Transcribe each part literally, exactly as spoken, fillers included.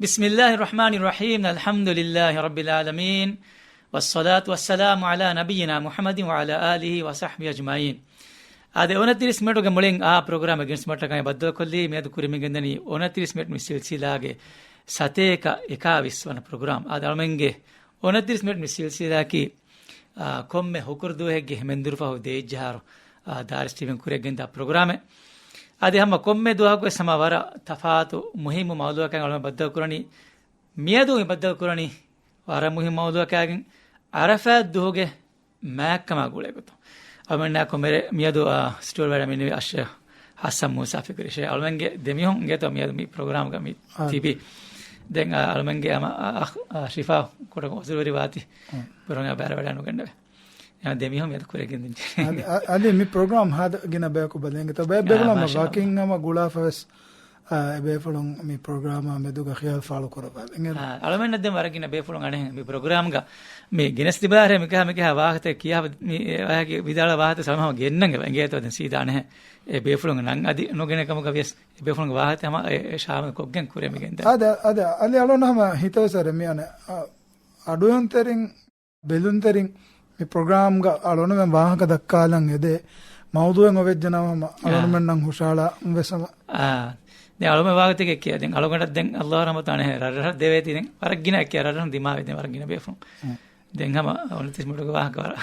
بسم الله الرحمن الرحيم. الحمد لله رب العالمين. والصلاة والسلام على نبينا محمد وعلى آله وصحبه أجمعين. އާދެ، އުނަތިރީސް މިނެޓުގެ މުޅިން އާ ޕްރޮގްރާމް ގެނެސްދިނުމަށްޓަކައި ބައްދަލުކޮށްލީ، މިއަދު ކުރިމަގެންދަނީ އުނަތިރީސް މިނެޓް މި ސިލްސިލާގެ ސަތޭކަ އެކާވީސް ވަނަ ޕްރޮގްރާމް. އާދެ، އަޅުމެންގެ އުނަތިރީސް މިނެޓް މި ސިލްސިލާއަކީ، އާ، ކޮންމެ ހުކުރު ދުވަހެއްގެ މެންދުރު ފަހު ދޭއްޖަހާރު، އާ، ދާރިސް ޓީވީން ކުރިއަށް ގެންދާ ޕްރޮގްރާމެއް. އަދި ހަމަ ކޮންމެ ދުވަހަކުވެސް ހަމަ ވަރަށް ތަފާތު މުހިއްމު މައުޟޫއަކަށް އަޅުމެން ބައްދަލު ކުރަނީ. މިއަދު މި ބައްދަލު ކުރަނީ ވަރަށް މުހިއްމު މައުޟޫއަކާގެން، ޢަރަފާތް ދުވަހުގެ މާތްކަމާ ގުޅޭގޮތުން. އަޅުމެންނާ ކޮންމެ މިއަދު، އާ، ސްޓޫޑިއޯއަށް މިނިވި އައްޝައިޚް ޙަސަން މޫސާ ފިކުރީ ޝޭޚް. އަޅުމެންގެ ދެމީހުން އިނގޭތޯ މިއަދު މި ޕްރޮގްރާމްގަ މި އާ. ތިބީ. ދެން، އާ، އަޅުމެންގެ ހަމަ، އާ، އަޚް، އާ، ޝިފާ ކުޑަކޮށް ޢުޛުރުވެރިވާތީ، އާ. ބުރަނގަ ބައިވެރިވެ ނުގަންނަވޭ. އެހެން ދެމީހުން މިއަދު ކުރިއަށް ގެންދިން. އަދި، އަ-، އަދި މި ޕްރޮގްރާމް ހާދަ ގިނަ ބަޔަކު ބަލަން އިނގޭތޯ. ބައެއް އާ، ބޭފުޅުން މާޝާﷲ. ވަކިން ހަމަ ގުޅާފަވެސް، އާ، އެ ބޭފުޅުން މި ޕްރޮގްރާމާ މެދުގަ ޚިޔާލު ކުރައްވާ. އާ، އަޅުމެންނަށް ދެން ވަރަށް ގިނަ ބޭފުޅުން އަނެއްހެން މި ޕްރޮގްރާމްގަ މި ގެނެސް ތިބާރޭ މިކަހަ މިކަހަ ވާހަކަތައް ކިޔާ މި ވާހަކަ ވިދާޅު ވާހަކަ ސަލަމާ ގެންނަން އެބަ އިނގޭތޯ ދެން ސީދާ އަނެއްހެން އެ ބޭފުޅުން ނަން އަދި ނުގެނެ ކަމުގަ ވިޔަސް އެ ބޭފުޅުންގެ ވާހަކަ ހަމަ އެ، އެ ޝާމިލް ކޮށްގެން ކުރޭ މި ގެންދާ. އަދަ، އަދަ، އަލި އަޅުން ހަމަ ހިތަވެސަރެ މި އަނެ، އަ، އަޑުއެހުންތެރިން ބެލުންތެރިން މި ޕްރޮގްރާމްގަ އަޅުންމެން ވާހަކަ ދައްކާލަން އެދޭ މައުޟޫއެއް އޮވެއްޖެނަމަ އަޅުންމެންނަށް ހުށަހަޅާ ވެސް ހަމަ. އާ. ދެން އަޅުމެ ވާހަކަތަކެއް ކިޔާ. ދެން އަޅުގަނޑަށް ދެން ﷲ ރަޙްމަތު އަނެއް ރަށްރަށަށް ދެވޭތީ ދެން ވަރަށް ގިނަ އެއްކިޔާ ރަށްރަށުން ދިމާވެ ދެން ވަރަށް ގިނަ ބޭފުޅުން. ދެން ހަމަ އުނަތިރީސް މިނެޓުގެ ވާހަކަ ވަރަށް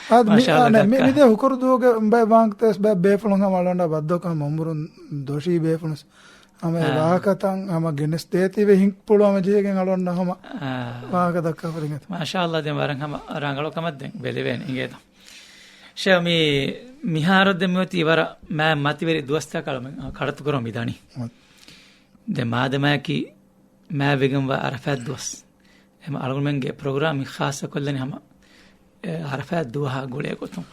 އާދެ، މި، މާޝާﷲ އާނެ، މި، ދައްކާ. މި ދެ ހުކުރު ދުވަހުގެ ބައެއް ވާހަކަތައް ވެސް ބައެއް ބޭފުޅުން ހަމަ އަޅުގަނޑާ ބައްދަލުކޮށް ހަމަ އުމުރުން ދޮށީ ބޭފުޅުން ހަމަ އެ އާ. ވާހަކަތައް ހަމަ ގެނެސް ދޭތީވެ ހިނގް ޕުޅުވަމަ ޖެހިގެން އަޅުގަނޑަށް ހަމަ އާ. ވާހަކަ ދައްކާފަ އިނގޭތޯ. މާޝާﷲ ދެން ވަރަށް ހަމަ ރަނގަޅު ކަމަށް ދެން ބެލެވޭނެ އިނގޭތޯ. ޝޭޚް މި މިހާރު ދެން މިއޮތީ ވަރަށް މާ މަތިވެރި ދުވަސްތަކަށް އަޅުމެން ކަޑައްތު ކުރަމުން މި ދަނީ. އޮތް. ދެން މާދަމާއަކީ މާތްވެގެންވާ ޢަރަފާތް ދުވަސް. އެމަ އަޅުގަނޑުމެންގެ ޕްރޮގްރާމް މި ޚާއްޞަ ކޮށްލަނީ ހަމަ، އެ، ޢަރަފާތް ދުވަހާ ގުޅޭ ގޮތުން.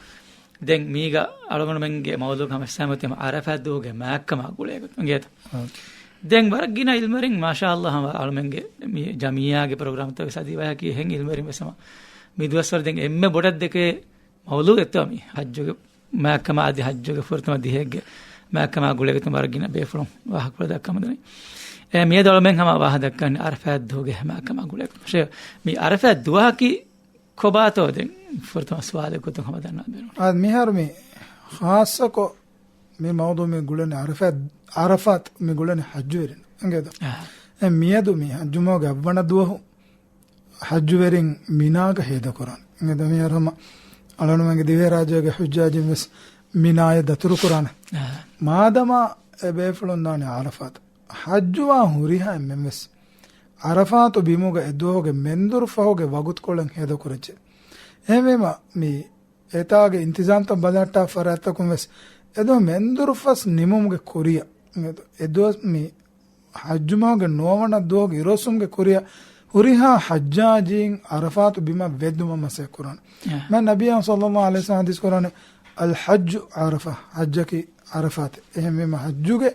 ދެން މީގަ އަޅުގަނޑުމެންގެ މައުޟޫގަ ހަމަ އިސްލާމް އޮތީ ހަމަ ޢަރަފާތް ދުވަހުގެ މާތްކަމާ ގުޅޭ ގޮތުން އިނގޭތޯ. އާ. ދެން ވަރަށް ގިނަ ޢިލްމުވެރިން މާޝާﷲ ހަމަ އަޅުމެންގެ މި ޖަމިއްޔާގެ ޕްރޮގްރާމްތައް ވެސް އަދި ވަޔަކީ އެހެން ޢިލްމުވެރިން ވެސް ހަމަ މި ދުވަސްވަރު ދެން އެންމެ ބޮޑަށް ދެކޭ މައުޟޫ އެއްތޯ މި ޙައްޖުގެ މާތްކަމާ އަދި ޙައްޖުގެ ފުރަތަމަ ދިހައެއްގެ މާތްކަމާ ގުޅޭގޮތުން ވަރަށް ގިނަ ބޭފުޅުން ވާހަކަ ކުރަ ދައްކަމުން ދަނީ. އެ މިއަދު އަޅުމެން ހަމަ ވާހަކަ ދައްކަނީ ޢަރަފާތް ދުވަހުގެ މާތްކަމާ ގުޅޭގޮތުން. ޝޭޚް، މި ޢަރަފާތް ދުވަހަކީ ކޮބާތޯ ދެން ފުރަތަމަ ސުވާލެއް ގޮތުން ހަމަ ދަންނަވާ ދޭނުން. އާ، މިހާރު މި ޚާއްޞަކޮށް މި މައުޟޫ މި ގުޅެނީ ޢަރަފާތް، ޢަރަފާތް މި ގުޅެނީ ޙައްޖުވެރިން އިނގޭތޯ. އާ. އެ މިއަދު މި ޙައްޖު މަހުގެ އަށްވަނަ ދުވަހު ޙައްޖުވެރިން މިނާގަ ހޭދަކުރާނެ. އިނގޭތޯ މިހާރު ހަމަ އަޅުގަނޑުމެންގެ ދިވެހިރާއްޖޭގެ ޙުއްޖާޖިން ވެސް މިނާޔަށް ދަތުރުކުރާނެ. އާ. މާދަމާ އެ ބޭފުޅުން ދާނެ ޢަރަފާތު. ޙައްޖުވާ ހުރިހާ އެންމެން ވެސް ޢަރަފާތު ބިމުގަ އެ ދުވަހުގެ މެންދުރު ފަހުގެ ވަގުތުކޮޅެއް ހޭދަކުރެއްޖެ. އެހެންވީމަ މި އެތާގެ އިންތިޒާމްތައް ބަލަހައްޓާ ފަރާތްތަކުން ވެސް އެ ދުވަހު މެންދުރު ފަސް ނިމުމުގެ ކުރިއަށް، އެ ދުވަސް މި ޙައްޖު މަހުގެ ނުވަވަނަ ދުވަހުގެ އިރުއޮއްސުމުގެ ކުރިއަށް ހުރިހާ ޙައްޖާޖީން ޢަރަފާތު ބިމަށް ވެއްދުމަށް މަސައްކަތް ކުރާނެ. އަ. މާތް ނަބިއްޔާ ޞައްލައްލާހު ޢަލައިހި ވަސައްލަމަ ޙަދީޘް ކުރާނެ، އަލްޙައްޖު ޢަރަފާ، ޙައްޖަކީ ޢަރަފާތެއް. އެހެންވީމަ ޙައްޖުގެ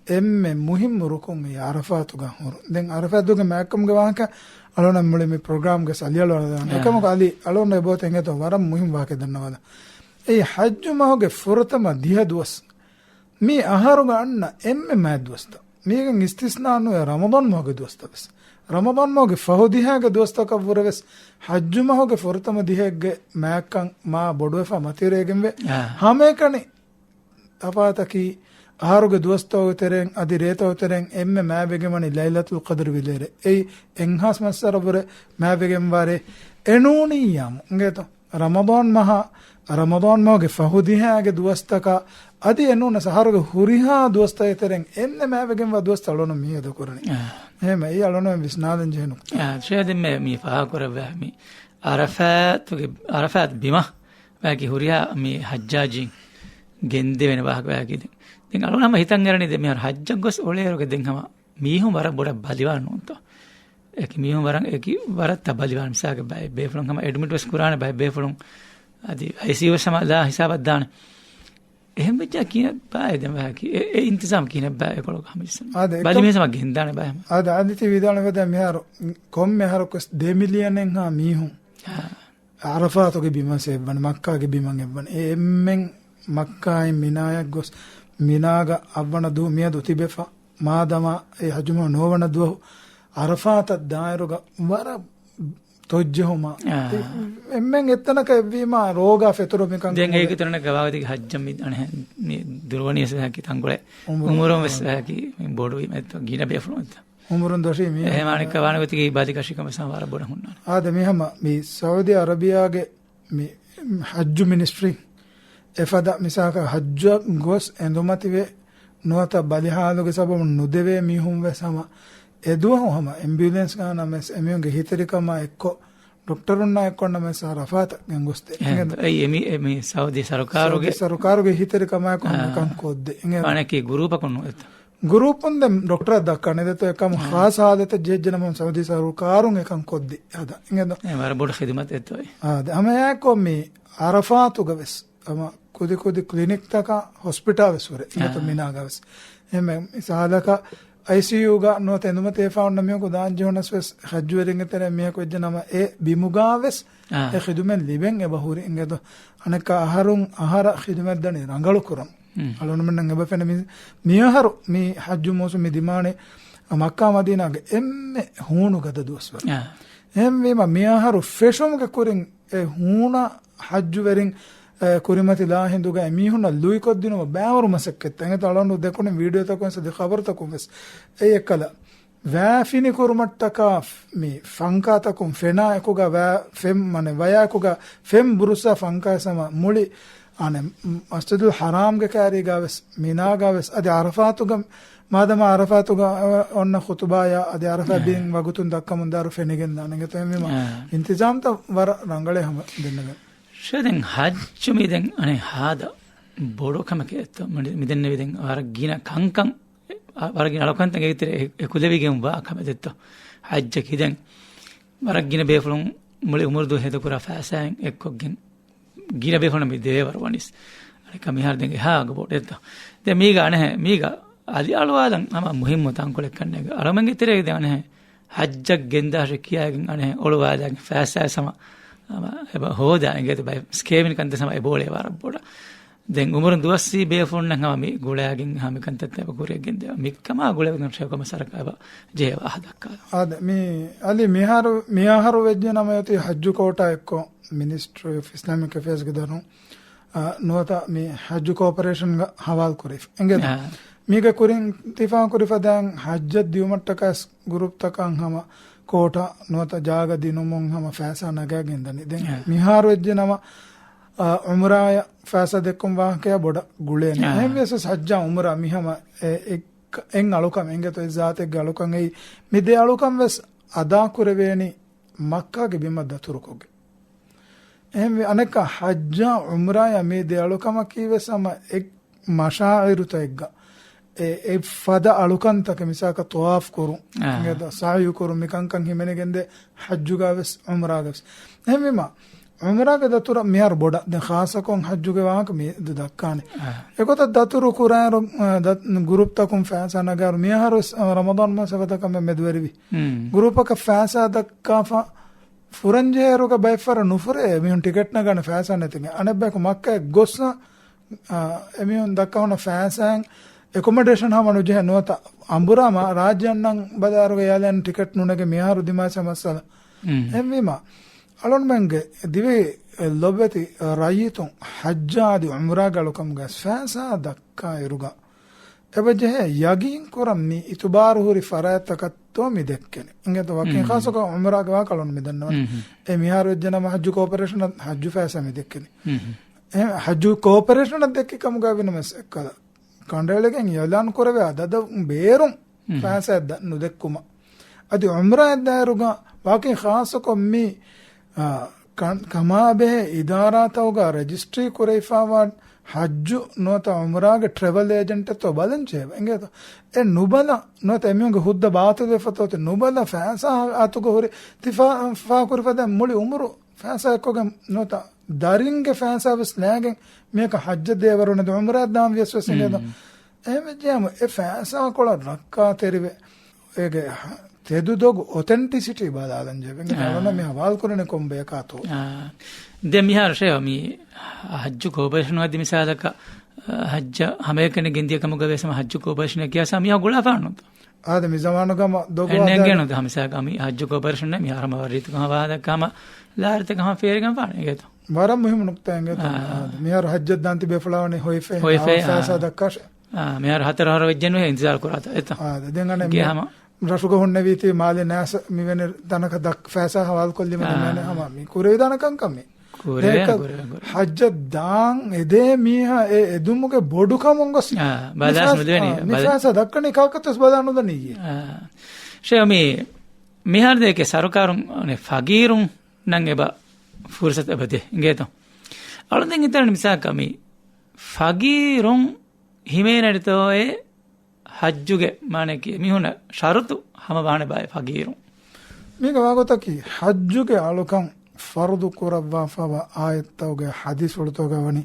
އެންމެ މުހިއްމު ރުކުން އެއީ ޢަރަފާތުގަ ހުރުން. ދެން ޢަރަފާތުގެ މާތްކަމުގެ ވާހަކަ އަޅުގަނޑަށް މުޅި މި ޕްރޮގްރާމްގަ އަލިއަޅުވާލަދާނެ. އާ. އެކަމަކު އަލި އަޅުގަނޑު އެބައޮތޭ އިނގޭތޯ ވަރަށް މުހިއްމު ވާހަކައެއް ދަންނަވާލަން. އެއީ ޙައްޖު މަހުގެ ފުރަތަމަ ދިހަ ދުވަސް މި އަހަރުގަ އަންނަ އެންމެ މާތް ދުވަސްތައް. މީގެން އިސްތިސްނާ ނުވޭ ރަމަޟާން މަހުގެ ދުވަސްތައް ވެސް. ރަމަޟާން މަހުގެ ފަހު ދިހައިގެ ދުވަސްތަކަށްވުރެ ވެސް ޙައްޖު މަހުގެ ފުރަތަމަ ދިހައެއްގެ މާތްކަން މާ ބޮޑުވެފަ މަތިވެރިވެގެންވޭ. އާ. ހަމައެކަނި ތަފާތަކީ، އަހަރުގެ ދުވަސްތަކުގެ ތެރެއިން އަދި ރޭތަކުގެ ތެރެއިން އެންމެ މާތްވެގެންވަނީ ލައިލަތުލް ޤަދްރު ވިލޭރޭ. އެއީ އެއްހާސް މައްސަރަ ވުރެ މާތްވެގެންވާ ރޭ. އެނޫނީ ޔައުމު އިނގޭތޯ. ރަމަޟާން މަހާ، ރަމަޟާން މަހުގެ ފަހު ދިހައިގެ ދުވަސްތަކާ އަދި އެނޫނަސް އަހަރުގެ ހުރިހާ ދުވަސްތަކުގެ ތެރެއިން އެންމެ މާތްވެގެންވާ ދުވަސްތައް އަޅުގަނޑު މި ހޭދަކުރަނީ. އާ. އެހެންވީމަ އެއީ އަޅުގަނޑު ވިސްނާލަން ޖެހޭ ނުކުތާ. އާ، ޝޭޚް ދެންމެ މި ފާހަގަކުރައްވާ މި ޢަރަފާތުގެ، ޢަރަފާތު ބިމަށް ވައިކި ހުރިހާ މި ޙައްޖާޖީން ގެންދެވޭނެ ވާހަކަ ވައިކި ދެން. ދެން އަޅުގަނޑު ހަމަ ހިތަށް އެރަނީ ދެން މިހާރު ޙައްޖަށް ގޮސް އުޅޭއިރުގެ ދެން ހަމަ މީހުން ވަރަށް ބޮޑަށް ބަލިވާން ނޫންތޯ. އެކި މީހުން ވަރަށް އެކި ވަރަށް ތައް ބަލިވާން މިސާލަކަށް ބައެއް ބޭފުޅުން ހަމަ އެޑްމިޓް ވެސް ކުރާނެ ބައެއް ބޭފުޅުން އަދި އައިސީޔޫ ވެސް ހަމަ ލާ ހިސާބަށް ދާނެ. އެހެން ވެއްޖާ ކިހިނެއް ބާއޭ ދެން ވާހަކީ؟ އެ، އެ އިންތިޒާމް ކިހިނެއް ބާއޭ ކޮޅުގަ ހަމަޖެއްސަން؟ އާދެ، ބަލި އެކަމަ-، މީސް ހަމަ ގެންދާނެ ބާއޭ ހަމަ. އާދެ، އަދި ތި ވިދާޅުވެދާ މިހާރު ކޮންމެ އަހަރަކުވެސް ދެ މިލިއަނެއްހާ މީހުން އާ. ޢަރަފާތުގެ ބިމަށް އެއްވަނީ، މައްކާގެ ބިމަށް އެއްވަނީ. އެ އެންމެން މައްކާއިން މިނާޔަށް ގޮސް، މިނާގަ އަށްވަނަ ދުވަހު މިއަދު ތިބެފަ، މާދަމާ އެ ޙައްޖު މަހު ނުވަވަނަ ދުވަހު އަރަފާތަށް ދާއިރުގަ ވަރަށް ތޮއްޖެހުމާ. އާ. އެ-، އެންމެން އެއްތަނަކަށް އެއްވީމާ ރޯގާ ފެތުރު މިކަން ދެން އޭގެ ތެރެނަކަށް ވާގަތީގެ ހައްޖަށް މި އަނެއް މި ދުރުވަނީ ވެސް ވެހަކީ ތަންގޮޅެއް. އުމުރު. އުމުރުން ވެސް ވެހަކީ މި ބޮޑުވީމަ އެއްތޯ ގިނަ ބޭފުޅުން އެއްތޯ. އުމުރުން ދޮށީ މީ. އެހެން އަނެއްކާ ވާނެ ގޮތަކީ ބަލި ކަށިކަން ވެސް ވަރަށް ބޮޑަށް ހުންނާނެ. އާދެ މި ހަމަ މި ސައުދީ އަރަބިޔާގެ މި ހައްޖު މިނިސްޓްރީ އެފަދަ މިސާލަކަށް ހައްޖަށް ގޮސް އެނދުމަތިވެ ނުވަތަ ބަލިހާލުގެ ސަބަބުން ނުދެވޭ މީހުން ވެސް ހަމަ އެދުވަހު ހަމަ އެމްބިއުލެންސް ގާނަމެސް އެމީހުންގެ ހިތެރިކަމާ އެއްކޮށް ޑޮކްޓަރުންނާ އެއްކޮށްނަމެސް އަރަފާތަށް ގެންގޮސްދޭ. އެހެން. އެއީ އެމީ، އެމީ ސައުދީ ސަރުކާރުގެ ސައުދީ ސަރުކާރުގެ ހިތެރިކަމާއެކު ހަމަ އާ. އެކަން ކޮށްދޭ. އެނގޭ. ވާނެކީ ގުރޫޕަކުން ނުވެތަ؟ ގުރޫޕުން ދެން ޑޮކްޓަރަށް ދައްކާނެ ދެތޯ އެކަމު އާ. ޚާއްސަ ހާލަތެއް ޖެހިއްޖެނަމަ ސައުދީ ސަރުކާރުން އެކަން ކޮށްދި ހަދާ. އެނގޭ ދޯ؟ އެ ވަރަށް ބޮޑު ޚިދުމަތެއް ދެތޯ. އާ، ދެ ހަމައެއާއެކު މި އަރަފާތުގަ ވެސް ހަމަ ކުދި ކުދި ކްލިނިކްތަކާ ހޮސްޕިޓާ ވެސް ހުރޭ. އެނގޭތޯ އާ. މިނާގަ ވެސް. އެހެން މިސާލަކަށް އައިސީޔޫގަ ނުވަތަ އެނދުމަތިވެފަ އޮންނަ މީހަކު ދާން ޖެހުނަސް ވެސް ހައްޖުވެރިންގެ ތެރޭ މީހަކު ވެއްޖެ ނަމަ އެ ބިމުގާ ވެސް އާ. އެ ޚިދުމަތް ލިބެން އެބަ ހުރި. އެނގޭތޯ އަނެއްކާ އަހަރުން އަހަރަށް ޚިދުމަތް ދަނީ ރަނގަޅު ކުރަން. ހުން. އަޅުންމެންނަށް އެބަ ފެނޭ މި-، މިއަހަރު މި ހައްޖު މޫސުމް މި ދިމާނެ މައްކާ މަދީނާގެ އެންމެ ހޫނު ގަދަ ދުވަސްވަރު. އާ. އެހެންވީމަ މިއަހަރު ފެށުމުގެ ކުރިން އެ ހޫނަށް ހައްޖުވެރިން، އެ، ކުރިމަތިލާ ހިނދުގަ އެމީހުންނަށް ލުއިކޮށްދިނުމަށް ބައިވަރު މަސައްކަތްތައް. އެނގޭތޯ އަޅުގަނޑު ދެކުނި ވީޑިއޯތަކުން ވެސް އަދި ޚަބަރުތަކުން ވެސް އެއީ އެއްކަލަ. ވައި ފިނިކުރުމަށްޓަކާ މި ފަންކާތަކުން ފެނާ އެކުގަ ވައި ފެން، މަނެ ވަޔާ އެކުގަ ފެން ބުރުއްސާ ފަންކާ ހަމަ މުޅި އަނެ މަސްޖިދުލް ޙަރާމްގެ ކާރީގަ ވެސް މިނާގަ ވެސް އަދި ޢަރަފާތުގަ މާދަމާ ޢަރަފާތުގަ އޮންނަ ޚުޠުބާޔާ އަދި ޢަރަފާތް އާ. ބިން ވަގުތުން ދައްކަމުން ދާއިރު ފެނިގެން ދާނެ. އެނގޭތޯ އެހެންވީމަ އާ. އިންތިޒާމްތައް ވަރަށް ރަނގަޅޭ ހަމަ ދެންނެވެން. ޝޭ ދެން ހައްޖު މި ދެން އަނެއް ހާދަ ބޮޑު ކަމެކޭ އެއްތޯ. މި-، މި ދެންނެވި ދެން ވަރަށް ގިނަ ކަންކަން، އަ، ވަރަށް ގިނަ އަޅުކަންތައް އޭގެ ތެރޭ އެ-، އެކުލެވިގެން ވާ ކަމެއް ދެއްތޯ. ހައްޖަކީ ދެން ވަރަށް ގިނަ ބޭފުޅުން މުޅި އުމުރު ދުވަހު ހޭދަކުރާ ފައިސާއިން އެއްކޮށްގެން ގިނަ ބޭފުޅުން މި ދެވޭ ވަރު ވަނީސް. އަނެއްކާ މިހާރު ދެން އެހާ އަގު ބޮޑު އެއްތޯ. ދެން މީގަ އަނެހެ، މީގަ އަލި އަޅުވާލަން ހަމަ މުހިއްމު ތަންކޮޅެއް ކަންނޭނގެ. އަޅުމެންގެ ތެރޭގަ ދެން އަނެހެ ހައްޖަށް ގެންދާށޭ ކިޔާގެން އަނެހެ އޮޅުވާލާގެން ފައިސާ ހަމަ، ހަމަ އެބަ ހޯދާ އެނގޭތޯ ބައި ސްކޭމިން ކަންތައް ހަމަ އެބަ އުޅޭ ވަރަށް ބޮޑަށް. ދެން އުމުރުން ދުވަސްވީ ބޭފުޅުންނަށް ހަމަ މި ގުޅާގެން ހަމަ މިކަންތައްތައް އެބަ ކުރިއަށް ގެންދެވޭ. މިކަމާ ގުޅެވިގެން ޝޭޚު މަސަރަކަށް އެބަ ޖެހޭ ވާހަ ދައްކާލަން. އާދެ، މި އަލި މިހާރު، މިއަހަރު ވެއްޖެ ނަމަ އޮތީ ހައްޖު ކޯޓާ އެއްކޮށް މިނިސްޓްރީ އޮފް އިސްލާމިކް އެފެއާސްގެ ދަރުން، އާ، ނުވަތަ މި ހައްޖު ކޯޕަރޭޝަންގަ ހަވާލު ކުރެވިފަ. އެނގޭތަ؟ އާ. މީގެ ކުރިން ތިފާ ކުރިފަ ދެން ހައްޖަށް ދިއުމަށްޓަކަސް ގުރޫޕްތަކަށް ހަމަ ކޯޓާ ނުވަތަ ޖާގަ ދިނުމުން ހަމަ ފައިސާ ނަގާގެން ދަނީ. ދެން އާ. މިހާރު ވެއްޖެ ނަމަ، އާ، އުމްރާޔަށް ފައިސާ ދެއްކުން ވާހަކަޔާ ބޮޑަށް ގުޅޭނެ. އާ. އެހެންވިޔަސް ހައްޖާ އުމްރާ މި ހަމަ އެ، އެއް، އެއް އަޅުކަމެއް އެނގޭތޯ އެއް ޒާތެއްގެ އަޅުކަން އެއީ. މި ދެ އަޅުކަން ވެސް އަދާ ކުރެވޭނީ މައްކާގެ ބިމަށް ދަތުރުކޮށްގެން. އެހެންވެ، އަނެއްކާ ހައްޖާ އުމްރާޔާ މި ދެ އަޅުކަމަކީ ވެސް ހަމަ އެއް މަޝާޢިރުތައް އެއްގަ އެ، އެއް ފަދަ އަޅުކަންތަކެއް މިސާލަކަށް ޠަވާފް ކުރުން، އާ. އެނގޭތޯ ސަޢްޔު ކުރުން މިކަންކަން ހިމެނިގެންދޭ ހައްޖުގަ ވެސް އުމްރާގަ ވެސް. އެހެންވީމަ، އުމްރާގެ ދަތުރަށް މިހާރު ބޮޑަށް ދެން ޚާއްޞަކޮށް ހައްޖުގެ ވާހަކަ މި ދަ-، ދައްކާނެ. އާ. އެގޮތަށް ދަތުރު ކުރާއިރު، އާ، ދަ-، ގުރޫޕްތަކުން ފައިސާ ނަގާއިރު މިއަހަރު ވެސް، އާ، ރަމަޟާން މަސް އެފަދަ ކަމެއް މެދުވެރިވި. ހުން. ގުރޫޕަކަށް ފައިސާ ދައްކާފަ ފުރަންޖެހޭއިރުގަ ބައެއްފަހަރަށް ނުފުރޭ މީހުން ޓިކެޓް ނަގާނެ ފައިސާ ނެތިގެން. އަނެއްބަޔަކު މައްކައަށް ގޮއްސަ، އާ، އެމީހުން ދައްކާ ހުންނަ ފައިސާއިން އެކޮމޮޑޭޝަން ހަމަ ނުޖެހޭ ނުވަތަ އަނބުރާމަ ރާއްޖެ އަންނަން ބަލާއިރުގަ އެއާލައިން ޓިކެޓް ނުނެގެ މިހާރު ދިމާވެސް މައްސަލަ. ހުން. އެހެންވީމަ، އަޅުންމެންގެ ދިވެހި ލޮބުވެތި ރައްޔިތުން ހައްޖާ އަދި އުމްރާގެ އަޅުކަމުގަ ފައިސާ ދައްކާއިރުގަ އެބަ ޖެހޭ ޔަގީން ކުރަން މި އިތުބާރު ހުރި ފަރާތްތަކަށްތޯ މި ދެއްކެނީ. އިނގޭތޯ ވަކިން ހުން. ޚާއްޞަކޮށް އުމްރާގެ ވާހަކަ އަޅުން މި ދަންނަވަނީ. ހުން. އެ މިހާރު ވެއްޖެ ނަމަ ހައްޖު ކޯޕަރޭޝަނަށް ހައްޖު ފައިސާ މި ދެއްކެނީ. ހުން. އެ ހައްޖު ކޯޕަރޭޝަނަށް ދެއްކި ކަމުގަ ވިނަމަސް އެއްކަލަ ކަނޑައެޅިގެން އިޢުލާން ކުރެވޭ އަދަދަށް ބޭރުން ހުން. ފައިސާ ދަ-، ނުދެއްކުމަށް. އަދި އުމްރާއަށް ދާއިރުގަ ވަކިން ޚާއްޞަކޮށް މި، އާ، ކަން-، ކަމާބެހޭ އިދާރާތަކުގަ ރަޖިސްޓްރީ ކުރެވިފައިވާ ހައްޖު ނުވަތަ އުމްރާގެ ޓްރެވެލް އޭޖެންޓެއްތޯ ބަލަން ޖެހޭ. އިނގޭތޯ؟ އެ ނުބަލަ ނުވަތަ އެމީހުންގެ ހުއްދަ ބާތިލްވެފަތޯ ނުބަލަ ފައިސާ އަތުގަ ހުރި ތި ފާ-، ފާކުރި ފަދަ މުޅި އުމުރު ފައިސާ އެއްކޮށްގެން ނުވަތަ ދަރިންގެ ފައިސާ ވެސް ލައިގެން މީހަކަށް ހައްޖަށް ދޭ ވަރު ނެތް އުމްރާއަށް ދާން ވިޔަސް ވެސް އިނގޭތޯ؟ ހުން. އެހެންވެއްޖެއްޔާމު އެ ފައިސާކޮޅަށް ރައްކާތެރިވެ، އޭގެ ތެދު ދޮގު އޮތެންޓިސިޓީ ބަލާލަން ޖެހޭ. އެނގޭތޯ؟ އާ. އަޅުންނަށް މި ހަވާލު ކުރަނީ ކޮން ބަޔަކާތޯ؟ އާ. ދެން މިހާރު ޝޭ މި ހައްޖު ކޯޕަރޭޝަނު އަދި މިސާލަކަށް، އާ، ހައްޖަށް ހަމައެކަނި ގެންދިޔަ ކަމުގަ ވެސް ހަމަ ހައްޖު ކޯޕަރޭޝަނަށް ކިޔާ ސަމިޔާ ގުޅާފާނުތަ؟ އާދެ، މި ޒަމާނުގަ ހަމަ ދޮގު އެން އެންގޭ އާދެ. ނުދާ މިސާލަކަށް މި ހައްޖު ކޮބަރިޝުން މިހާރު ހަމަ ވަރަށް ރީތިކޮށް ހަމަ ވާހަކަ ދައްކާ ހަމަ ލާރިތަކަށް ހަމަ ފޭރިގަން ފާނެ އިނގޭތޯ. ވަރަށް މުހިއްމު ނުކުތާ އިނގޭތޯ. އާ. އާދެ. މިހާރު ހައްޖަށް ދާން ތިބޭފުޅާ ވަނީ ހޮއިފައި ހޮއިފައި، އާ، ފައިސާ ދައްކާށޭ. އާ، މިހާރު ހަތަރު އަހަރު ވެއްޖެން ނުވޭ އިންތިޒާރު ކުރާތާ އެތަ؟ އާދެ. ދެން އަނެއް ގޭ މި ހަމަ. ރަށުގަ ހުންނެވީތީ މާލެ ނާސަ މިވެނި ތަނަކަށް ދައްކަ ފައިސާ ހަވާލު ކޮށްލީމަ އާ. ނިމޭނެ ހަމަ މި ކުރެވިދާނެ ކަންކަން މި. ކުރޭ، ދެކަ ކުރޭ، ކުރޭ. ހައްޖަށް ދާން އެދޭ މީހާ އެ އެދުމުގެ ބޮޑުކަމުން ގޮސް އާ، ބަލާސް މި ފައިސާ، ނުދެވެނީ، އާ، މި ބަލަ- ފައިސާ ދައްކަނީ ކާކަށްވެސް ބަލާ ނުލަނީ. އާ. ޝޭ މި މިހާރު ދޭކެ ސަރުކާރުން އަނެ ފަގީރުން ނަން އެބަ ފުރުސަތު އެބަ ދޭ އިނގޭތޯ. އަޅު ދެން ހިތަން މިސާކަށް މި ފަގީރުން ހިމޭނެރިތޯއޭ ހައްޖުގެ މާނައަކީ މީހުންނަށް ޝަރުތު ހަމަވާނެ ބާއޭ ފަގީރުން. މީގަ ވާގޮތަކީ ހައްޖުގެ އަޅުކަން ފަރުޟު ކުރައްވާފަވާ އާޔަތްތަކުގެ ހަދީސްފުޅުތަކުގަ ވަނީ،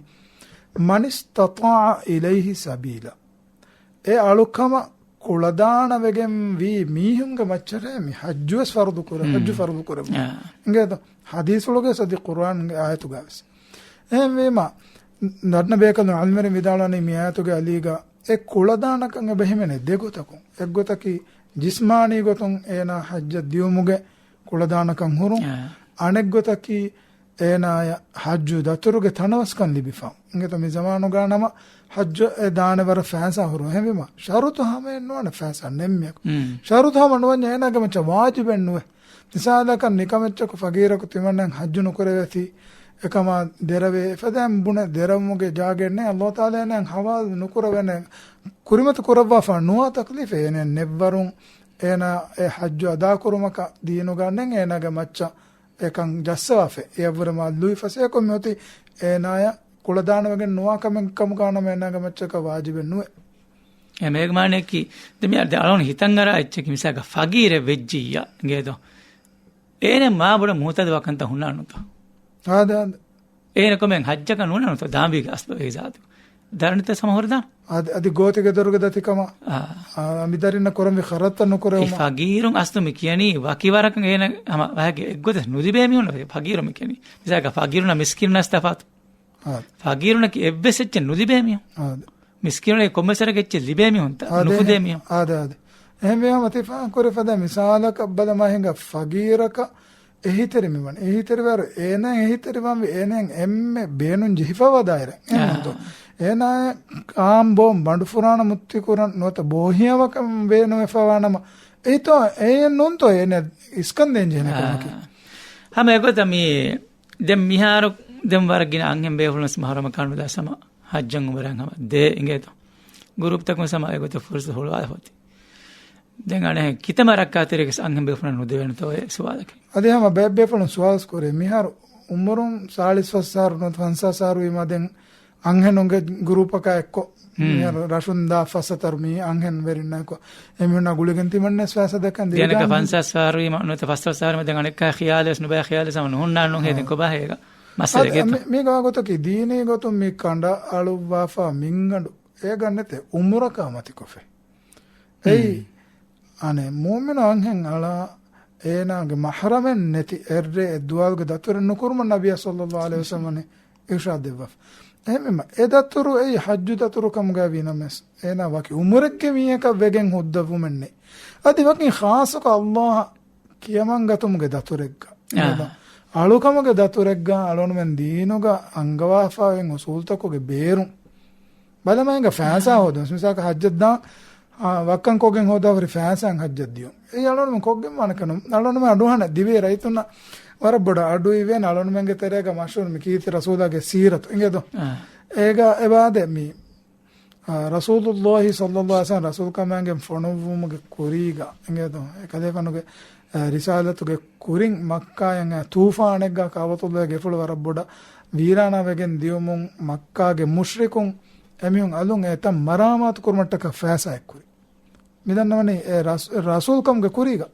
"މަނިސްތަޠާޢަ އިލައިހި ސަބީލާ." އެ އަޅުކަމަށް ކުޅަދާނަވެގެން ވީ މީހުންގެ މައްޗަށޭ މި ހައްޖުވެސް ފަރުޟު ކުރެ-، ހުން. ހައްޖު ފަރުޟު ކުރެވުން. އާ. އިނގޭތޯ؟ ހަދީސްފުޅުގެ ސަދި ޤުރްއާންގެ އާޔަތުގަވެސް. އެހެންވީމަ، ދަންނަ ބޭކަލުން އަލްމެރި ވިދާޅުވަނީ މި އާޔަތުގެ އަލީގަ އެ ކުޅަދާނަކަން އެބަ ހިމެނޭ ދެގޮތަކުން. އެއްގޮތަކީ ޖިސްމާނީ ގޮތުން އޭނާ ހައްޖަށް ދިޔުމުގެ ކުޅަދާނަކަން ހުރުން. އާ. އަނެއްގޮތަކީ އޭނާޔަށް ހައްޖު ދަތުރުގެ ތަނަވަސްކަން ލިބިފަ. އިނގޭތޯ މި ޒަމާނުގަ ނަމަ ހައްޖު އެ ދާނެ ވަރަށް ފައިސާ ހުރުން. އެހެންވީމަ، ޝަރުތު ހަމައެއް ނުވާނެ ފައިސާ ނެންމިޔަކު. ހުން. ޝަރުތު ހަމަ ނުވަންޏާ އޭނާގެ މައްޗަށް ވާޖިބެއް ނުވޭ. މިސާލަކަށް ނިކަމެއްޗަކު ފަގީރަކު ތިމަންނަން ހައްޖު ނުކުރެވޭތީ، އެކަމާ ދެރަވޭ އެފަދައިން ބުނެ ދެރަވުމުގެ ޖާގައެއް ނެތް، އައްލާހު ތަޢާލާ އޭނާއަށް ހަވާލު ނުކުރެވޭނެ، ކުރިމަތި ކުރައްވާފަ ނުވާ ތަކްލީފެއް އޭނައަށް ނެއްވަރުން، އޭނާ އެ ހައްޖު އަދާކުރުމަކަށް ދީނުގަ ނެތް، އޭނާގެ މައްޗަށް އެކަން ޖައްސަވާފަ. އެއަށްވުރެ މާ ލުއިފަސޭހަކޮށް މިއޮތީ އޭނާޔަށް ކުޅަދާނަވެގެން ނުވާ ކަމެއް ކަމުގަ ނަމަ އޭނާގެ މައްޗަކަށް ވާޖިބެއް ނުވޭ. އެ މޭގެ މާނައަކީ، ދެ މި އަދި އަޅުން ހިތަށް އަރާ އެއްޗަކީ މިސާލަކަށް ފަގީރެއް ވެއްޖިއްޔާ އިނގޭތޯ. އޭނަ މާ ބޮޑަށް މުހުތަދު ވާކަންތައް ހުންނާނުތޯ. އާދެ، އާދެ. އޭނަ ކޮމެން ހައްޖަކަށް ނޫންނާނުތޯ ދާންވީގެ އަސްލު އެ ޒާތު. ދަރަނިތައް ސަމަހުރިދާން. އަދި، އަދި ގޯތިގެ ދޮރުގެ ދަތިކަމަށް، އާ. އާ، މި ދަރިންނަށް ކުރަންވީ ޚަރަދުތައް ނުކުރެވުމަށް. އެ ފަގީރުން އަސްލު މި ކިޔަނީ ވަކި ވަރަކަށް އޭނަ ހަމަ ވަހަކި އެއްގޮތަށް ނުލިބޭ މީހުން ފަގީރު މި ކިޔަނީ. މިސާލަކަށް ފަގީރުންނަށް މިސްކީނުންނަށް ތަފާތު. އާދެ. ފަގީރުންނަކީ އެއްވެސް އެއްޗެއް ނުލިބޭ މީހުން. އާދެ. މިސްކީނުންނަކީ ކޮންމެސް ވަރަކަށް އެއްޗެއް ލިބޭ މީހުންތަ؟ އާދެ، ނުކުދޭ އާދެ. މީހުން. އާދެ، އާދެ. އެހެންވީމަ ތި ފާހަގަކުރި ފަދަ މިސާލަކަށް ބަލަމާ ހިނގާ ފަގީރަކަށް އެހީތެރި މިވަނީ. އެހީތެރިވާއިރު އޭނާ އެހީތެރިވާންވީ އޭނާއަށް އެންމެ ބޭނުން ޖެހިފަވާ ދާއިރާ. އާ. އެހެންތޯ؟ އޭނާ އާން ބޯން ބަނޑުފުރާނަ މުއްތިކުރަން ނުވަތަ ބޯހިޔާވާކަން ބޭނުވެފަވާ ނަމަ، އެއީތޯ އެއެއް ނޫންތޯ އޭނާ އިސްކަން ދޭން ޖެހޭނެ އާ. ކަމަކީ. ހަމަ އެގޮތަށް މި ދެން މިހާރު ދެން ވަރަށް ގިނަ އަންހެން ބޭފުޅުން މަހުރަމަކާ ނުދާ ހަމަ ހައްޖަށް އުމްރާއަށް ހަމަ ދޭ އިނގޭތޯ. ގުރޫޕްތަކުން ހަމަ އެގޮތަށް ފުރުސަތު ހުޅުވާލަފަ އޮތީ. ދެން އަނެއް ކިތައް މަރައްކާތެރި ވެސް އަންހެން ބޭފުޅުން ނުދެވޭނެތޯ އެ ސުވާލަކީ. އަދި ހަމަ ބައެއް ބޭފުޅުން ސުވާލު ކުރޭ، މިހާރު އުމުރުން ސާޅީސް ފަސް އަހަރު ނުވަތަ ފަންސާސް އަހަރު ވީމަ ދެން އަންހެނުންގެ ގުރޫޕަކާ އެއްކޮށް، ހުން. މިހާރު ރަށުން ދާ ފަސް ހަތަރު މީ އަންހެން ވެރިންނާ އެއްކޮށް އެމީހުންނާ ގުޅިގެން ތިމަންނެސް ފައިސާ ދައްކަން ދިވެހި ގާން ފަންސާސް އަހަރު ވީމަ ނުވަތަ ފަސް ފަސް އަހަރު ވީމަ ދެން އަނެއްކާ ޚިޔާލެއް ނުބައި ޚިޔާލެއް ހަމަ ނުހުންނާނު ހޭ ދެން އާ. ކޮބާ ހޭގަ މައްސަލަ އަދި ގެތޯ؟ މި-، މީގަ ގޮތަކީ ދީނީ ގޮތުން މި ކަނޑައަޅުއްވާފަ މިންގަނޑު އޭގަ ނެތޭ އުމުރަކާ މަތިކޮށްފަ. އެއީ، ހުން. އަނެއް މުއުމިނު އަންހެން އަޅާ އޭނާގެ މަހްރަމެއް ނެތި އެއްރޭ އެއްދުވާލުގެ ދަތުރެއް ނުކުރުމަށް ނަބިއްޔާ ޞައްލައްލާހު ޢަލައިހި ވަސައްލަމަ އިރުޝާދު ދެއްވާފަ. އެހެންވީމަ، އެ ދަތުރު އެއީ ޙައްޖު ދަތުރު ކަމުގައި ވީނަމަވެސް، އޭނާ ވަކި އުމުރެއްގެ މީހަކަށް ވެގެން ހުއްދަވުމެއް ނެތް. އަދި ވަކި ޚާއްޞަކޮށް އައްލާހަށް ކިޔަމަންގަތުމުގެ ދަތުރެއްގަ. އާ. އެހެންވީމަ، އަޅުކަމުގެ ދަތުރެއްގަ އަޅުގަނޑުމެން ދީނުގަ އަންގަވާފައިވާ އުސޫލުތަކުގެ ބޭރުން ބަލަމާ ހިނގާ ފައިސާ ހޯދުން. މިސާލަކަށް ޙައްޖަށް ދާން، އާ، ވައްކަން ކޮށްގެން ހޯދާފައި ފައިސާއިން ޙައްޖަށް ދިޔުން. އެއީ އަޅުގަނޑުމެން ކޮށްގެން ވާނެ ކަމެއް. އަޅުގަނޑުމެން އަޑުއަހަން ދިވެހި ރައްޔިތުންނަށް ވަރަށް ބޮޑަށް އަޑު އިވޭނެ. އަޅުގަނޑުމެންގެ ތެރޭގަ މަޝްހޫރު މި ކީރިތި ރަސޫލާގެ ސީރަތު. އިނގޭތޯ؟ އާ. އޭގަ އެބަ އާދޭ މި، އާ، ރަސޫލުއްލާހި ޞައްލައްލާހު ޢަލައިހި ވަސައްލަމަ ރަސޫލުކަމާގެން ފޮނުއްވުމުގެ ކުރީގަ. އިނގޭތޯ؟ އެކަލޭގެފާނުގެ، އާ، ރިސާލަތުގެ ކުރިން މައްކާއަށް އައި ތޫފާނެއްގަ ކަޢުބަތުﷲގެ ގެފުޅު ވަރަށް ބޮޑަށް ވީރާނާވެގެން ދިޔުމުން މައްކާގެ މުޝްރިކުން އެމީހުން އަލުން އެތަން މަރާމާތު ކުރުމަށްޓަކާ ފައިސާއެއް ކުރި. މިދަންނަވަނީ އެ ރަސް-، ރަސޫލްކަމުގެ ކުރީގަ.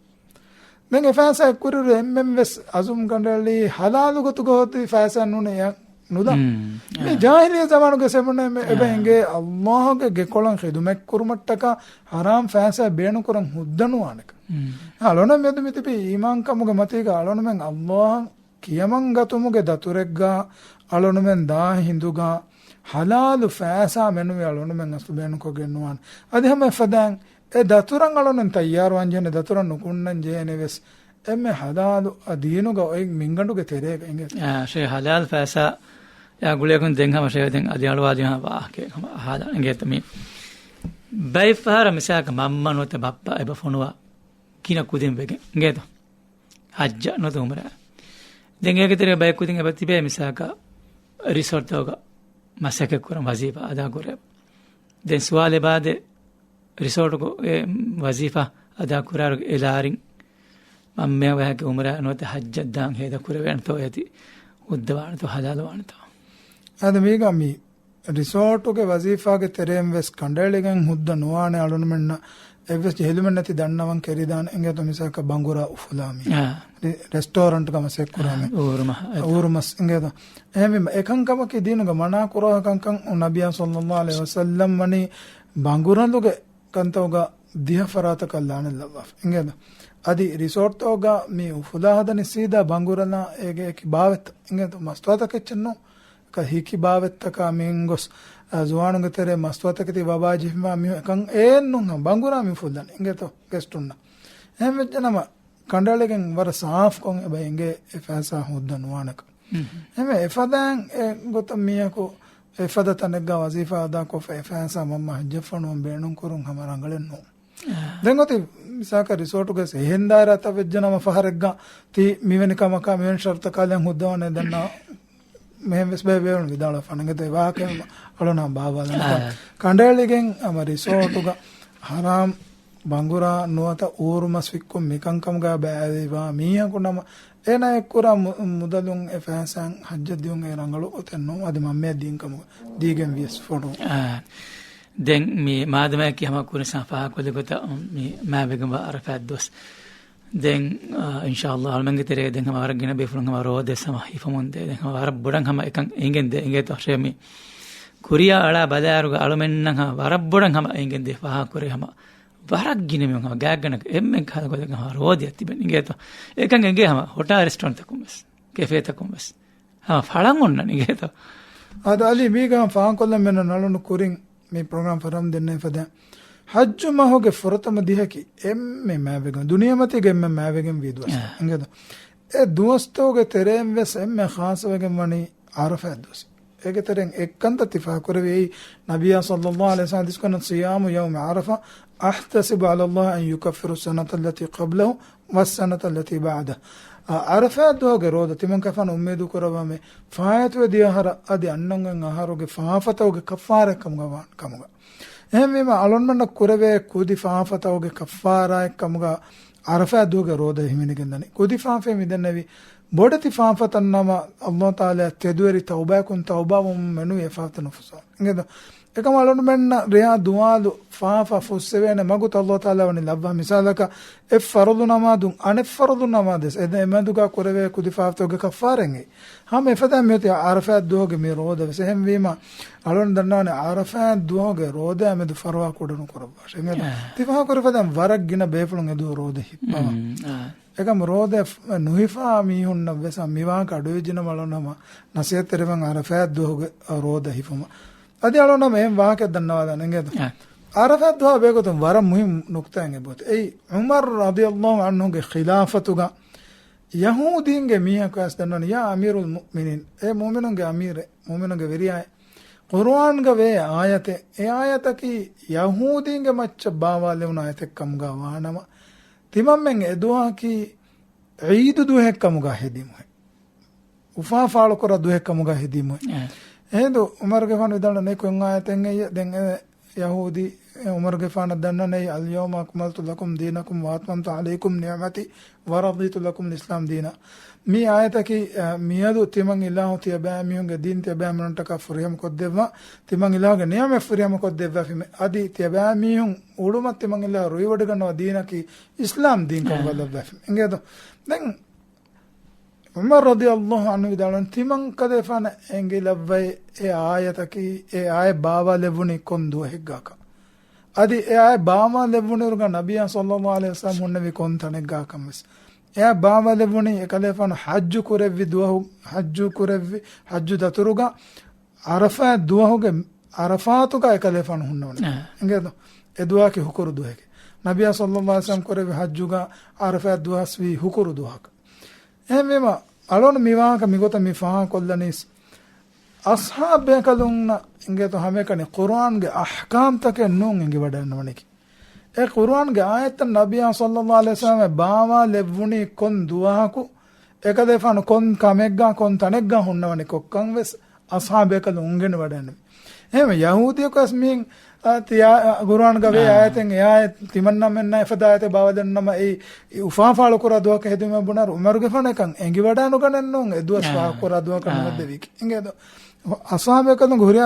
ދެން އެ ފައިސާއެއް ކުރިއިރު އެންމެން ވެސް އަޒުމް ގަނޑެޅީ ހަލާލު ގޮތުގަ ހޯދި ފައިސާ ނޫނޭ އެއަށް ނުލާ. މް، މި އާ. ޖާހިލިއްޔަ ޒަމާނުގެ ސެމުނެ މެ-، އާ. އެބަ އެނގޭ އައްލާހުގެ ގެކޮޅަށް ޚިދުމަތް ކުރުމަށްޓަކާ ހަރާމް ފައިސާ ބޭނުން ކުރަން ހުއްދަ ނުވާނެކަން. މް. އަޅުގަނޑު މެދު މިތިބީ އީމާންކަމުގެ މަތީގަ އަޅުގަނޑުމެން އައްލާހަށް ކިޔަމަންގަތުމުގެ ދަތުރެއްގަ އަޅުގަނޑުމެން ދާ ހިނދުގަ ހަލާލު ފައިސާ މެނުވީ އަޅުގަނޑުމެން އަސްލު ބޭނުންކޮށްގެން ނުވާނެ. އަދި ހަމަ އެފަދައިން އެ ދަތުރަށް އަޅުން ތައްޔާރުވާން ޖެހޭނެ، ދަތުރަށް ނުކުންނަން ޖެހޭނެ ވެސް އެންމެ ހަލާލު އަ ދީނުގަ އޮތް މިންގަނޑުގެ ތެރޭގަ އިނގޭތޯ. އާ، ޝޭ ހަލާލް ފައިސާ އާ ގުޅޭގޮތުން ދެން ހަމަ ޝޭ ދެން އަދި އަޅުވާލި ހަމަ ވާހަކަ ހަމަ އަހާލާ އިނގޭތޯ މި. ބައެއް ފަހަރަށް މިސާލަކަށް މަންމަ ނުވަތަ ބައްޕަ އެބަ ފޮނުވާ ގިނަ ކުދިން ވެގެން އިނގޭތޯ. ޙައްޖަށް ނުވަތަ ޢުމްރާ. ދެން އޭގެ ތެރޭ ބައެއް ކުދިން އެބަ ތިބޭ މިސާލަކަށް ރިސޯޓްތަކުގަ މަސައްކަތް ކުރަން ވަޒީފާ އަދާ ކުރޭ. ދެން ސުވާލެއް ބާދޭ ރިސޯޓުގަ އެ ވަޒީފާ އަދާ ކުރާއިރު އެ ލާރިން މަންމަޔާ ވަހަކި ޢުމްރާ ނުވަތަ ޙައްޖަށް ދާން ހޭދަ ކުރެވޭނެތޯ އޭތި ހުއްދަވާނެތޯ ޙަލާލުވާނެތޯ. އާދެ މީގަ މި ރިސޯޓުގެ ވަޒީފާގެ ތެރެއިން ވެސް ކަނޑައެޅިގެން ހުއްދަ ނުވާނެ އަޅުންމެންނަށް އެއްވެސް ޖެހިލުމެއް ނެތި ދަންނަވަން ކެރިދާނެ އިނގޭތޯ މިސާލަކަށް ބަނގުރާ އުފުލާ މީ. އާ. ރި-، ރެސްޓޯރަންޓްގަ މަސައްކަތް ކުރާ މީ. އާ، އޫރުމަ، އެތަ. އޫރުމަސް އިނގޭތޯ. އެހެންވީމަ އެކަންކަމަކީ ދީނުގަ މަނާ ކުރާ ކަންކަން ނަބިއްޔާ ޞައްލައްލާހު ޢަލައިހި ވަސައްލަމް ވަނީ ބަނގުރަލުގެ ކަންތައްގަ ދިހަ ފަރާތަކަށް ލާނެތް ލައްވާފަ އިނގޭތޯ. އަދި ރިސޯޓްތަކުގަ މި އުފުލާ ހަދަނީ ސީދާ ބަނގުރަލާ އޭގެ އެކި ބާވަތްތައް އިނގޭތޯ. މަސްތުވާތަކެއްޗެއް ނޫން. ކަ ހިކި ބާވަތްތަކާ މިންގޮސް، އަ، ޒުވާނުންގެ ތެރޭ މަސްތުވާތަކެތި ވަބާ ޖެހިފާ މީހުން އެކަން އޭން ނޫން ހަމަ ބަނގުރާ މި އުފުލަނީ އިނގޭތޯ ގެސްޓުންނަށް. އެހެން ވެއްޖެނަމަ ކަނޑައެޅިގެން ވަރަށް ސާފުކޮށް އެބަ އިނގޭ އެ ފައިސާ ހުއްދަ ނުވާނެކަން. ހުން. އެހެންވެ އެފަދައިން އެ ގޮތަށް މީހަކު އެފަދަ ތަނެއްގަ ވަޒީފާ އަދާކޮށްފަ އެ ފައިސާ މަންމަ ހައްޖަށް ފޮނުވަން ބޭނުން ކުރުން ހަމަ ރަނގަޅެއް ނޫން. އާ. ދެން އޮތީ މިސާލަކަށް ރިސޯޓުގެ އެހެން ދާއިރާތައް ވެއްޖެނަމަ ފަހަރެއްގަ ތި މިވެނި ކަމަކާ މިވެނި ޝަރުތަކާ ލެއް ހުއްދަވާނެ ދަންނަ މިހެން ވެސް ބޭ ބޭނުން ވިދާޅުވެފަ ނަގެދޭ ވާހަކަ އަޅުނާ ބާވާލަން. އާ. ކަނޑައެޅިގެން ހަމަ ރިސޯޓުގަ ހަރާމް ބަނގުރާ ނުވަތަ އޫރުމަސް ވިއްކުން މިކަންކަމުގަ ބައިވެރިވާ މީހަކު ނަމަ އޭނާ އެއްކުރާ މު-، މުދަލުން އެ ފައިސާއިން ހައްޖަށް ދިއުން އެ ރަނގަޅު ގޮތެއް ނޫން. އަދި މަންމަޔަށް ދީން ކަމުގަ ދީގެން ވިޔަސް ފޮނުވުން. އާ. ދެން މި މާދަމާއަކީ ހަމަ ކުރިން ސާ ފާހަގަކޮށްލި ގޮތަށް މި މާވެގެންވާ ޢަރަފާތް ދުވަސް. ދެން، އާ، އިންޝާﷲ އަޅުމެންގެ ތެރޭ ދެން ހަމަ ވަރަށް ގިނަ ބޭފުޅުން ހަމަ ރޯދަ ހަމަ ހިފަމުން ދޭ. ދެން ހަމަ ވަރަށް ބޮޑަށް ހަމަ އެކަން އެނގެން ދޭ. އިނގޭތޯ ޝޭ މި ކުރިޔާ އަޅާ ބަލާއިރުގަ އަޅުމެންނަށް ހަމަ ވަރަށް ބޮޑަށް ހަމަ އެނގެން ދޭ ފާހަގަކުރޭ ހަމަ ވަރަށް ގިނަ މީހުން ހަމަ ގާތްގަނޑަކަށް އެންމެން ކަހަލަ ގޮތަކަށް ހަމަ ރޯދައަށް ތިބެން އިނގޭތޯ. އެކަން އެނގޭ ހަމަ ހޮޓާ ރެސްޓޯރެންޓްތަކުން ވެސް، ކެފޭތަކުން ވެސް. ހަމަ ފަޅަން އޮންނަން އިނގޭތޯ. އާދެ އަލީ މީގަ ފާހަގަކޮށްލަން މެން ނަޅުނު ކުރިން މި ޕްރޮގްރާމް ފަރަމް ދެންނެވި ފަދަ ޙައްޖު މަހުގެ ފުރަތަމަ ދިހަކީ އެންމެ މާވެގެން، ދުނިޔެމަތީގެ އެންމެ މާވެގެން ވީ ދުވަސް. އާ. އިނގޭތޯ. އެ ދުވަސްތަކުގެ ތެރެއިން ވެސް އެންމެ ޚާއްޞަވެގެން ވަނީ ޢަރަފާތް ދުވަސް. އޭގެ ތެރެއިން އެއްކަންތައް ތި ފާހަގަކުރެއްވި އެއީ ނަބިއްޔާ ޞައްލައްލާހު ޢަލައިހި ވަސައްލަމަ ޙަދީޘް ކުރަން، "صيام يوم عرفة أحتسب على الله أن يكفر السنة التي قبله والسنة التي بعده." އާ، ޢަރަފާތް ދުވަހުގެ ރޯދަ ތިމަން ކަފާނު އުއްމީދު ކުރައްވަމެ ފާއިތުވެ ދިޔަ އަހަރަށް އަދި އަންނަން އަހަރުގެ ފާފަތަކުގެ ކައްފާރާތް ކަމުގަ ވާން ކަމުގަ. އެހެންވީމަ އަޅުންމެންނަށް ކުރެވޭ ކުދި ފާފަތަކުގެ ކައްފާރާތް ކަމުގަ ޢަރަފާތް ދުވަހުގެ ރޯދަ ހިމެނިގެންދަނީ. ކުދި ފާފައެއް މިދެންނެވި ބޮޑެތި ފާފަތައް ނަމަ، ﷲ ތަޢާލާ ތެދުވެރި ތައުބާއަކުން ތައުބާވަމުން މެނުވީ އެ ފާފަތައް ނުފުއްސަވާ. އިނގޭތޯ؟ އެކަމަ އަޅުންމެންނަށް ރެޔާ ދުވާލު ފާފަ ފުއްސެވޭނެ މަގުތައް ﷲ ތަޢާލާ ވަނީ ލައްވާ. މިސާލަކަށް އެއް ފަރުޟު ނަމާދުން އަނެއް ފަރުޟު ނަމާދެސް އެ ދެމެދުގަ ކުރެވޭ ކުދި ފާފަތަކުގެ ކައްފާރާތް އެއީ. ހަމަ އެފަދަ މިއޮތީ ޢަރަފާތް ދުވަހުގެ މި ރޯދަ ވެސް. އެހެންވީމަ އަޅުން ދަންނާނެ ޢަރަފާތް ދުވަހުގެ ރޯދައާ މެދު ފަރުވާ ކުޑަނުކުރައްވާށޭ. އިނގޭތޯ؟ އާ. ތި ފާހަގަކުރި ފަދައިން ވަރަށް ގިނަ ބޭފުޅުން އެދުވަހު ރޯދަ ހިއްޕަވާ. އުން، އާ. އެކަމަ ރޯދަ ނުހިފާ މީހުންނަށް ވެސް މިވާހަކަ އަޑުއެއްޖެނަމަ އަޅުން ހަމަ ނަސޭހަތްތެރިވަން ޢަރަފާތް ދުވަހުގެ ރޯދަ ހިފުމަށް. އަދި އަޅުން ހަމަ އެހެން ވާހަކައެއް ދަންނަވާލާނެ އިނގޭތޯ؟ އާ. ޢަރަފާތް ދުވަހާ ބެހޭގޮތުން ވަރަށް މުހިއްމު ނުކުތާއެއް އެބައޮތޭ. އެއީ ޢުމަރު ރަޟިޔަﷲ ޢަންހުގެ ޚިލާފަތުގަ ޔަހޫދީންގެ މީހަކު އައިސް ދަންނަވަނީ، "ޔާ އަމީރުލް މުއުމިނީން، އޭ މުއުމިނުންގެ އަމީރޭ، މުއުމިނުންގެ ވެރިޔާއޭ، ޤުރުއާންގަ ވޭ އާޔަތެއް، އެ އާޔަތަކީ ޔަހޫދީންގެ މައްޗަށް ބާވާލެވުނު އާޔަތެއް ކަމުގަ ވާނަމަ، ތިމަންމެން އެ ދުވަހަކީ ޢީދު ދުވަހެއް ކަމުގަ ހެދިމުހެއް، އުފާ ފާޅުކުރާ ދުވަހެއް ކަމުގަ ހެދިމުހެއް." އެ. އެހިނދު ޢުމަރުގެފާނު ވިދާޅުވަނީ ކޮން އާޔަތެއްހޭ؟ ދެން އެ ޔަހޫދީ ޢުމަރުގެފާނަށް ދަންނަނީ، "اليوم أكملت لكم دينكم وأتممت عليكم نعمتي ورضيت لكم الإسلام دينا." މި އާޔަތަކީ، އަ، މިއަދު ތިމަން އިލާހު ތިޔަބައިމީހުންގެ ދީން ތިޔަބައިމީހުންނަށްޓަކާ ފުރިހަމަ ކޮށްދެއްވާ، ތިމަން އިލާހުގެ ނިޢުމަތް ފުރިހަމަ ކޮށްދެއްވާފިމެ. އަދި ތިޔަބައިމީހުން އުޅުމަށް ތިމަން އިލާހު ރުއިވޮޑިގަންނަވާ ދީނަކީ އިސްލާމް ދީން ކަމުގަ އާ. ލައްވާފިމެ. އިނގޭތޯ؟ ދެން ޢުމަރު ރަޟިޔަﷲ ޢަންހު ވިދާޅުވަނީ، ތިމަންކަލޭފާނަށް އެނގިލައްވައި އެ އާޔަތަކީ، އެ އާޔަތް ބާވާލެއްވުނީ ކޮން ދުވަހެއްގާކަން. އަދި އެ އާޔަތް ބާވާލެއްވުނުއިރުގަ ނަބިއްޔާ ޞައްލައްލާހު ޢަލައިހި ވަސައްލަމް ހުންނެވީ ކޮން ތަނެއްގާކަން ވެސް. އެ އާޔަތް ބާވާލެއްވުނީ އެކަލޭފާނު ޙައްޖު ކުރެއްވި ދުވަހު، ޙައްޖު ކުރެއްވި، ޙައްޖު ދަތުރުގަ ޢަރަފާތް ދުވަހުގެ ޢަރަފާތުގަ އެކަލޭފާނު ހުންނެވުނު. އާ. އިނގޭތޯ؟ އެ ދުވަހަކީ ހުކުރު ދުވަހެކޭ. ނަބިޔާ ޞައްލައްލާހު ޢަލައިހި ވަސައްލަމަ ކުރެއްވި ޙައްޖުގަ ޢަރަފާތް ދުވަސް ވީ ހުކުރު ދުވަހަކަށް. އެހެންވީމަ، އަޅުން މި ވާހަކަ މިގޮތަށް މި ފާހަގަކޮށްލަނީސް، އަޞްޙާބު ބޭކަލުންނަށް އިނގޭތޯ ހަމައެކަނި ޤުރުއާންގެ އަޙްކާމްތަކެއް ނޫން އެނގިވަޑައިންނަވަނީކީ. އެ ޤުރުއާންގެ އާޔަތްތައް ނަބިޔާ ޞައްލައްލާހު ޢަލައިހި ވަސައްލަމަ ބާވާލެއްވުނީ ކޮން ދުވަހަކު، އެކަލޭފާނު ކޮން ކަމެއްގާ ކޮން ތަނެއްގާ ހުންނަވަނީ ކޮށްކަން ވެސް އަޞްޙާބު ބޭކަލުން އުނގެނިވަޑައިންނެވި. އެހެންވެ، ޔަހޫދިޔަކު ވެސް މި، އާ، ތިޔާ، އާ، ޤުރުއާންގަ ވޭ އާ. އާޔަތެއް އެ އާޔަތް ތިމަންނަމެންނަށް އެފަދަ އާޔަތެއް ބާވައިލެއްނުނަމަ އެއީ އުފާ ފާޅުކުރާ ދުވަހަކަށް ހެދުމެއް ބުނާއިރު ޢުމަރުގެފާނަށް އެކަން އެނގިވަޑައިނުގަނެއްނޫން އެ ދުވަސް އާ. ފާހަގަކުރާ ދުވަހަކަށް އާ. ނުހެއްދެވީކީ. އިނގޭތޯ؟ އަޞްޙާބު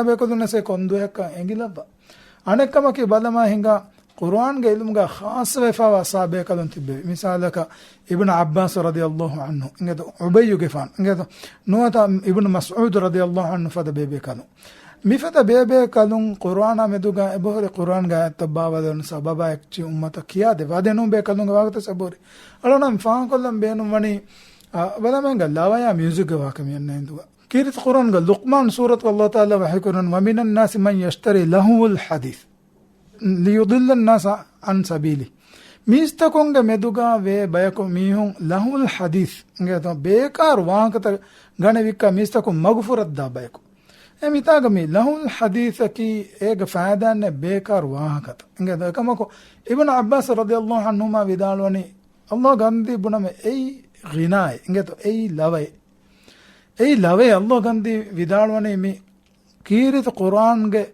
ބޭކަލުންނަށް އެ ކޮން ދުވަހެއްކަން އެނގިލައްވާ. އަނެއްކަމަކީ ބަލަމާ ހިނގާ ޤުރުއާންގެ ޢިލްމުގަ ޚާއްޞަވެފައިވާ ޞަޙާބީ ބޭކަލުން ތިއްބެވި. މިސާލަކަށް އިބްނު ޢައްބާސް ރަޟިޔައްލާހު ޢަންހު އިނގޭތޯ، އުބައްޔުގެފާނު އިނގޭތޯ، ނުވަތަ އިބްނު މަސްޢޫދު ރަޟިޔައްލާހު ޢަންހު ފަދަ ބޭބޭކަލުން. މިފަދަ ބޭބޭކަލުން ޤުރުއާނާ މެދުގަ އެބަހުރި ޤުރުއާންގެ އާޔަތްތައް ބާވާލެވުނު ސަބަބާ އެއްޗެއް އުއްމަތަށް ކިޔާދެއްވާ. އާދެ ނޫން ބޭކަލުންގެ ވާހަކަތައް އެބަހުރި. އަޅުނަން ފާހަގަކޮށްލަން ބޭނުންވަނީ، އާ، ބަލަމާ ހިނގާ ލަވަޔާ މިއުޒިކްގެ ވާހަކަ މި އަންނަ ހިނދުގަ. ކީރިތި ޤުރުއާންގަ ލުޤްމާން ސޫރަތުގަ ﷲ ތަޢާލާ ވަޙީކުރަން، "وَمِنَ النَّاسِ مَنْ يَشْتَرِي لَهْوَ الْحَدِيثِ لِيُضِلَّ النَّاسَ عَنْ سَبِيلِ اللَّهِ." މީސްތަކުންގެ މެދުގަ ވޭ ބަޔަކު މީހުން ލަހުވުލް ޙަދީޘް އިނގޭތޯ، ބޭކާރު ވާހަކަތައް ގަނެ ވިއްކާ މީސްތަކުން މަގުފުރައްދާ ބަޔަކު. އެ މިތާގަ މި ލަހުވުލް ޙަދީޘަކީ އޭގެ ފައިދާއެއް ނެތް ބޭކާރު ވާހަކަތައް. އިނގޭތޯ، އެކަމަކު އިބްނު ޢައްބާސް ރަޟިޔައްލާހު ޢަންހުމާ ވިދާޅުވަނީ، ﷲ ގަންދީ ބުނަމެ އެއީ ޣިނާއެއް. އިނގޭތޯ، އެއީ ލަވައެއް. އެއީ ލަވައެއް. ﷲ ގަންދީ ވިދާޅުވަނީ މި ކީރިތި ޤުރުއާންގެ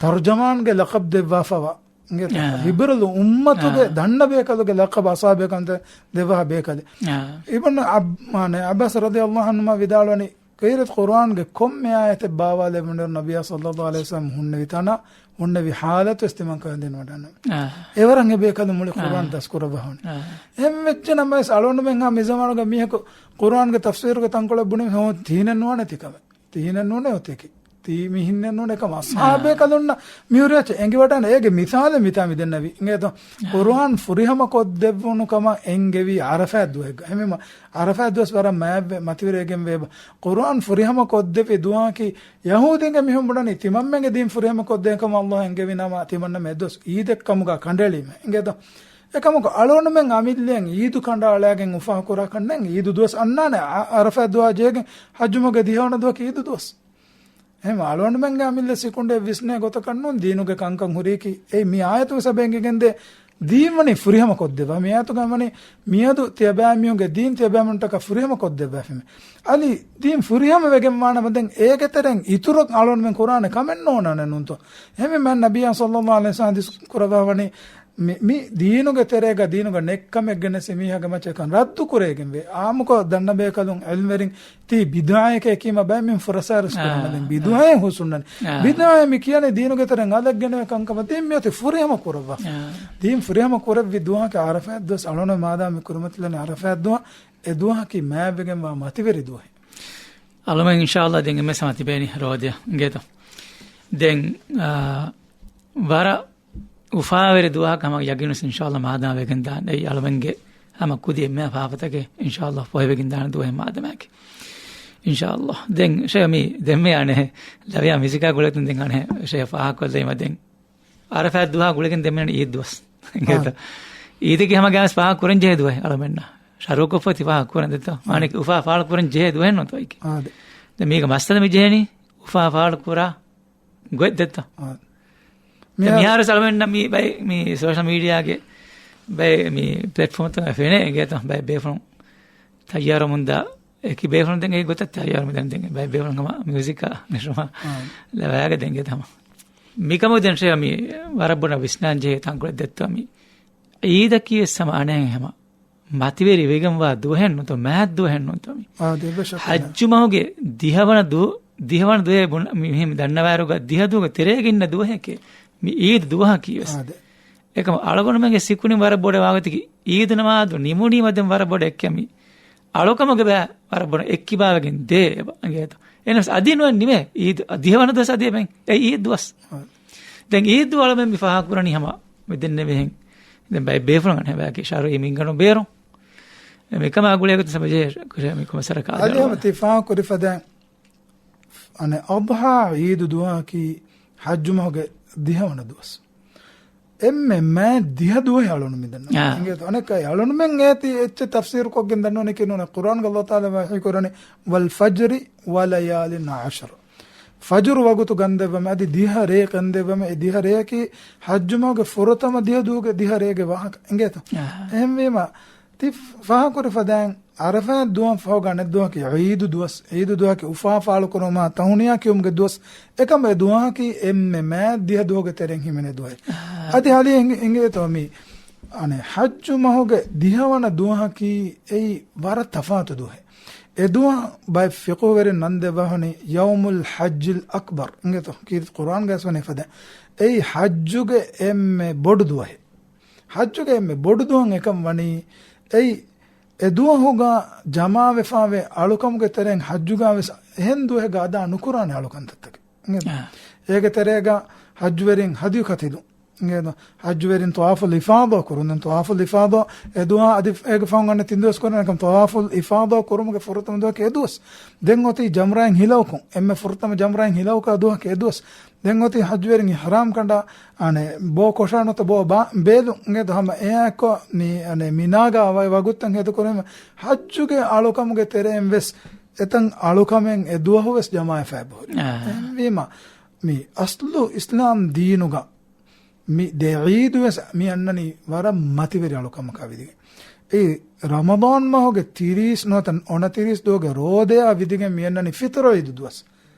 ތަރުޖަމާންގެ ލަޤަބް ދެއްވާފައިވާ. އިނގޭތޯ؟ އާ. ހިބްރުލް އުއްމަތުގެ އާ. ދަންނަ ބޭކަލުގެ ލަޤަބް އަޞްޙާބޭކަންތައް ދެއްވާ ބޭކަލެއް. އާ. އިބްނު ޢައް-، މާނަ ޢައްބާސް ރަޟިޔައްލާހު ޢަންހުމާ ވިދާޅުވަނީ، ކީރިތި ޤުރުއާންގެ ކޮންމެ އާޔަތެއް ބާވާލެވުނުއިރު ނަބިއްޔާ ޞައްލައްލާހު ޢަލައިހި ވަސައްލަމަ ހުންނެވި ތަނާ، ހުންނެވި ޙާލަތު ވެސް ތިމަންކަމަށް ދިނުމަށް އަންނަ. އާ. އެވަރަށް އެބޭކަލުން މުޅި އާ. ޤުރުއާން ދަސްކުރައްވާ ހުންނެވި. އާ. އެހެން ވެއްޖެ ނަމަވެސް އަޅުގަނޑުމެން މި ޒަމާނުގަ މީހަކު ޤުރުއާންގެ ތަފްސީރުގެ ތަންކޮޅެއް ބުނީމަ ހަމަ ތިހިނެއް ނުވާނެ ތިކަމެއް. ތިހިނެއް ނޫނޭ އޮތަކީ. ތީ މިހިންނެއް ނޫނޭ ކަމަށް އަޞްޙާބޭކަލުންނަށް މިހުރި އެއްޗެއް އެނގިވަޑައިގެން އޭގެ މިސާލެއް މިތާ މި ދެންނެވީ. އިނގޭތޯ؟ އާ. ޤުރުއާން ފުރިހަމަ ކޮށްދެއްވުނު ކަމަށް އެންގެވީ ޢަރަފާތް ދުވަހެއްގަ. އެހެންވީމަ، ޢަރަފާތް ދުވަސް ވަރަށް މާތްވެ މަތިވެރިވެގެން ވޭބަ. ޤުރުއާން ފުރިހަމަ ކޮށްދެއްވި ދުވަހަކީ، ޔަހޫދީންގެ މީހުން ބުނަނީ ތިމަންމެންގެ ދީން ފުރިހަމަ ކޮށްދޭ ކަމަށް ﷲ އެންގެވި ނަމަ، ތިމަންނަމެން އެއް ދުވަސް ޢީދެއް ކަމުގަ ކަނޑައެޅީމަ. އިނގޭތޯ؟ އެކަމަކު އަޅުގަނޑުމެން އަމިއްލައިން ޢީދު ކަނޑައަޅައިގެން އުފާކުރާކަށް ނެތް. ޢީދު ދުވަސް އަންނާނެ. ޢަ-، ޢަރަފާތް ދުވަހާ ޖެހިގެން ޙައްޖު މަހުގެ ދިހަވަނަ ދުވަހަކީ ޢީދު ދުވަސް. އެހެން އަޅުގަނޑުމެންގެ އަމިއްލަ ސިކުނޑިއެއް ވިސްނޭ ގޮތަކަށް ނޫން ދީނުގެ ކަންކަން ހުރީކީ. އެއީ މި އާޔަތުގެ ސަބަބެން އެނގިގެންދޭ ދީން ވަނީ ފުރިހަމަ ކޮށްދެއްވާ. މި އާޔަތުގަ ވަނީ މިއަދު ތިޔަބައިމީހުންގެ ދީން ތިޔަބައިމީހުންނަށް ފުރިހަމަ ކޮށްދެއްވާފައި. އަދި ދީން ފުރިހަމަ ވެގެން ވާނަމަ ދެން އޭގެ ތެރެއިން އިތުރަށް އަޅުގަނޑުމެން ކުރާނެ ކަމެއް ނޯންނާނެ ނޫންތޯ؟ އެހެންވީމަ ނަބިއްޔާ ޞައްލައްލާހު ޢަލައިހި ވަސައްލަމަ ޙަދީޘް ކުރައްވާވަނީ މި، މި ދީނުގެ ތެރޭގަ ދީނުގަ ނެތްކަމެއް ގެނެސް މީހާގެ މައްޗަށް ކަން ރައްދު ކުރެވިގެން ވޭ. އާއްމުކޮށް ދަންނަ ބޭކަލުން ޢިލްމުވެރިން ތީ ބިދުޢައެކޭ ކީމަ ބައެއް މީހުން ފުރަސާރަސް ކުރަން އާ، އަދި އާ. ބިދުޢައެއް ހުސްނުންނަނީ. އާ. ބިދުޢައެއް މި ކިޔަނީ ދީނުގެ ތެރެއިން އަލަށް ގެނެވޭ ކަންކަމަށް. ދީން މިއޮތީ ފުރިހަމަ ކުރައްވާ. އާ. ދީން ފުރިހަމަ ކުރެއްވި ދުވަހަކީ ޢަރަފާތް ދުވަސް. އަޅުގަނޑު މާދާމް މި ކުރިމަތިލަނީ ޢަރަފާތް ދުވަހަށް، އެ ދުވަހަކީ މާތްވެގެންވާ މަތިވެރި ދުވަހެއް. އަޅުމެން އިންޝާﷲ ދެން އެންމެ ސަމަ ތިބޭނީ ރޯދަޔަށް އިނގޭތޯ. ދެން، އާ، ވަރަށް އުފާވެރި ދުވަހަކަށް ހަމަ ޔަގީނުވެސް އިންޝާﷲ މާދާމް ވެގެން ދާނެ. އެއީ އަޅުމެންގެ ހަމަ ކުދި އެންމެ ފާފަތަކެއް އިންޝާﷲ ފޮހެވެގެން ދާނެ ދުވަހެއް މާދަމާއެކޭ. އިންޝާﷲ. ދެން ޝޭޚް މި ދެންމެ އަނެއް ލަވަޔާ މިސިކާ ގުޅޭތަން ދެން އަނެއް ޝޭޚް ފާހަގަކޮށްލައިމަ ދެން ޢަރަފާތް ދުވަހާ ގުޅިގެން ދެންމެ އީދު ދުވަސް. އާ. އީދަކީ ހަމަ ގާސް ފާހަގަ ކުރަން ޖެހޭ ދުވަހެއް އަޅުމެންނަށް. ޝަރުޢުކޮށްފަ ތި ފާހަގަ ކުރަން ދެއްތޯ. އާ. މާނައަކީ އުފާ ފާޅު ކުރަން ޖެހޭ ދުވަހެއް ނޫންތޯ އޭގެ. އާ، ދެ. ދެން މީގެ މައްސަލަ މި ޖެހެނީ އުފާ ފާޅު ކުރާ ގޮތް ދެއްތޯ؟ އާ. ދެން މިހާރު މިހާރު އަޅުމެންނަށް މި ބައި މި ސޯޝަލް މީޑިއާގެ ބައި މި ޕްލެޓްފޯމްތައް ފެނޭ އިނގޭތޯ؟ ބައި ބޭފުޅުން ތައްޔާރުވަމުންދާ އެކި ބޭފުޅުން ދެން އެ ގޮތަށް ތައްޔާރުވަމުންދާ ދެން ބައި ބޭފުޅުން ހަމަ މިއުޒިކާ ނެށުމާ އާ. ލަވަޔާގަ ދެން އިނގޭތޯ ހަމަ. މިކަމު ދެން ޝޭޚް މި ވަރަށް ބޮޑަށް ވިސްނާން ޖެހޭ ތަންކޮޅެއް ދެއްތޯ މި. އީދަކީ ވެސް ހަމަ އަނެއް ހަމަ މަތިވެރި ވެގެންވާ ދުވަހެއް ނޫންތޯ، މާތް ދުވަހެއް ނޫންތޯ މި. އާ، ދެއްވެ ޝައްކެއް ނާ. ޙައްޖު މަހުގެ ދިހަވަނަ ދު-، ދިހަވަނަ ދުވަހެއް ބުނ-، މި-، މިހެން ދަންނަވާއިރުގަ ދިހަ ދުވަހުގެ ތެރޭގަ އިންނަ ދުވަހެކޭ މި އީދު ދުވަހަކީ ވެސް. އާ، ދެ. އެކަމަ އަޅުގަނޑުމެންގެ ސިކުނޑިން ވަރަށް ބޮޑަށް ވާގޮތަކީ އީދު ނަމާދު ނިމުނީމަ ދެން ވަރަށް ބޮޑަށް އެއްކަމީ. އަޅުކަމުގެ ބައި ވަރަށް ބޮޑަށް އެއްކިބާވެގެން ދޭ އެބަ އިނގޭތޯ. އެހެނަސް އަދި ނުވެ ނިމޭ އީދު ދިހަވަނަ ދުވަސް އަދި އެބައިން. އެ އީދު ދުވަސް. އާ. ދެން އީދު އަޅުމެން މި ފާހަގަކުރަނީ ހަމަ މި ދެންނެވިހެން. ދެން ބައެއް ބޭފުޅުން އަނެއް ބަޔަކީ ޝަރުޢީ މިންގަނޑު ބޭރު. މިކަމާ ގުޅޭ ގޮތަށް ސަމަޖޭ މި ކޮމެސަރ ކާދެ އަދި ހަމަ ތި ފާހަގަކުރި ފަދައިން އަނެއް އަޟްޙާ އީދު ދުވަހަކީ ޙައްޖު މަހުގެ ދިހަވަނަ ދުވަސް. އެންމެ މާތް ދިހަ ދުވަހެއް އަޅުން މިދަންނަ. އާ. އިނގޭތޯ، އަނެއްކާ އަޅުންމެން އޭތި އެއްޗެއް ތަފްސީރު ކޮށްގެން ދަންނަވަނީ ކިނުނެ، ޤުރްއާންގަ ﷲ ތަޢާލާ ވަޙީ ކުރަނީ، "والفجر وليال عشر." ފަޖުރު ވަގުތު ގަންދެއްވަމެ، އަދި ދިހަ ރޭ ގަންދެއްވަމެ، އެ ދިހަ ރެޔަކީ ޙައްޖު މަހުގެ ފުރަތަމަ ދިހަ ދުވަހުގެ ދިހަ ރޭގެ ވާހަކަ. އިނގޭތޯ؟ އާ. އެހެންވީމަ، ތި ފާހަގަކުރި ފަދައިން، ޢަރަފާތް ދުވަހަށް ފަހުގަ އަނެއް ދުވަހަކީ ޢީދު ދުވަސް. ޢީދު ދުވަހަކީ އުފާ ފާޅުކުރުމާ ތަހުނިޔާ ކިޔުމުގެ ދުވަސް. އެކަމަށް އެ ދުވަހަކީ އެންމެ މާތް ދިހަ ދުވަހުގެ ތެރެއިން ހިމެނޭ ދުވަހެއް. އާ. އަދި ހަޅި އިނގި-، އިނގޭތޯ މި، އަނެއް ޙައްޖު މަހުގެ ދިހަވަނަ ދުވަހަކީ އެއީ ވަރަށް ތަފާތު ދުވަހެއް. އެ ދުވަހަށް ބައެއް ފިޤުހުވެރިން ނަން ދެއްވާފަ ވަނީ ޔައުމުލް ޙައްޖިލް އަކްބަރު. އިނގޭތޯ، ކީރިތި ޤުރްއާންގަ ވެސް ވަނީ ފަދަ. އެއީ ޙައްޖުގެ އެންމެ ބޮޑު ދުވަހެއް. ޙައްޖުގެ އެންމެ ބޮޑު ދުވަހު އެކަން ވަނީ، އެއީ އެ ދުވަހުގަ ޖަމާވެފާވޭ އަޅުކަމުގެ ތެރެއިން ޙައްޖުގަ ވެސް އެހެން ދުވަހެއްގަ އަދާ ނުކުރާނެ އަޅުކަންތައްތަކެއް. އާ. އޭގެ ތެރޭގަ ޙައްޖުވެރިން ހަދިޔު ކަތިލުން. އިނގޭތޯ؟ ޙައްޖުވެރިން ޠަވާފުލް އިފާޟާ ކުރުން. ދެން ޠަވާފުލް އިފާޟާ އެ ދުވަހު އަދި އޭގެ ފަހުން އަންނަ ތިން ދުވަސް ކުރަން. އެކަމް ޠަވާފުލް އިފާޟާ ކުރުމުގެ ފުރަތަމަ ދުވަހަކީ އެ ދުވަސް. ދެން އޮތީ ޖަމްރާއިން ހިލައުކުން. އެންމެ ފުރަތަމަ ޖަމްރާއިން ހިލައުކާ ދުވަހަކީ އެ ދުވަސް. ދެން އޮތީ ޙައްޖުވެރިން އިޙްރާމް ކަނޑާ، އަނެއް، ބޯ ކޮށާ ނުވަތަ ބޯ ބާ-، ބޭލުން. އިނގޭތޯ؟ ހަމަ އެއާއެއްކޮށް މި، އަނެއް، މިނާގަ ވަ-، ވަގުތުތައް ހޭދަ ކުރީމަ، ޙައްޖުގެ އަޅުކަމުގެ ތެރެއިން ވެސް އެތަން އަޅުކަމެއް އެ ދުވަހު ވެސް ޖަމާވެފަ އެބަހުރި. އާ. އެހެންވީމަ، މި އަސްލު އިސްލާމް ދީނުގަ މި ދެ ޢީދު ވެސް މި އަންނަނީ ވަރަށް މަތިވެރި އަޅުކަމަކާ ވިދިގެން. އެ ރަމަޟާން މަހުގެ ތިރީސް ނުވަތަ އޮނަތިރީސް ދުވަހުގެ ރޯދަޔާ ވިދިގެން މި އަންނަނީ ފިޠުރު ޢީދު ދުވަސް.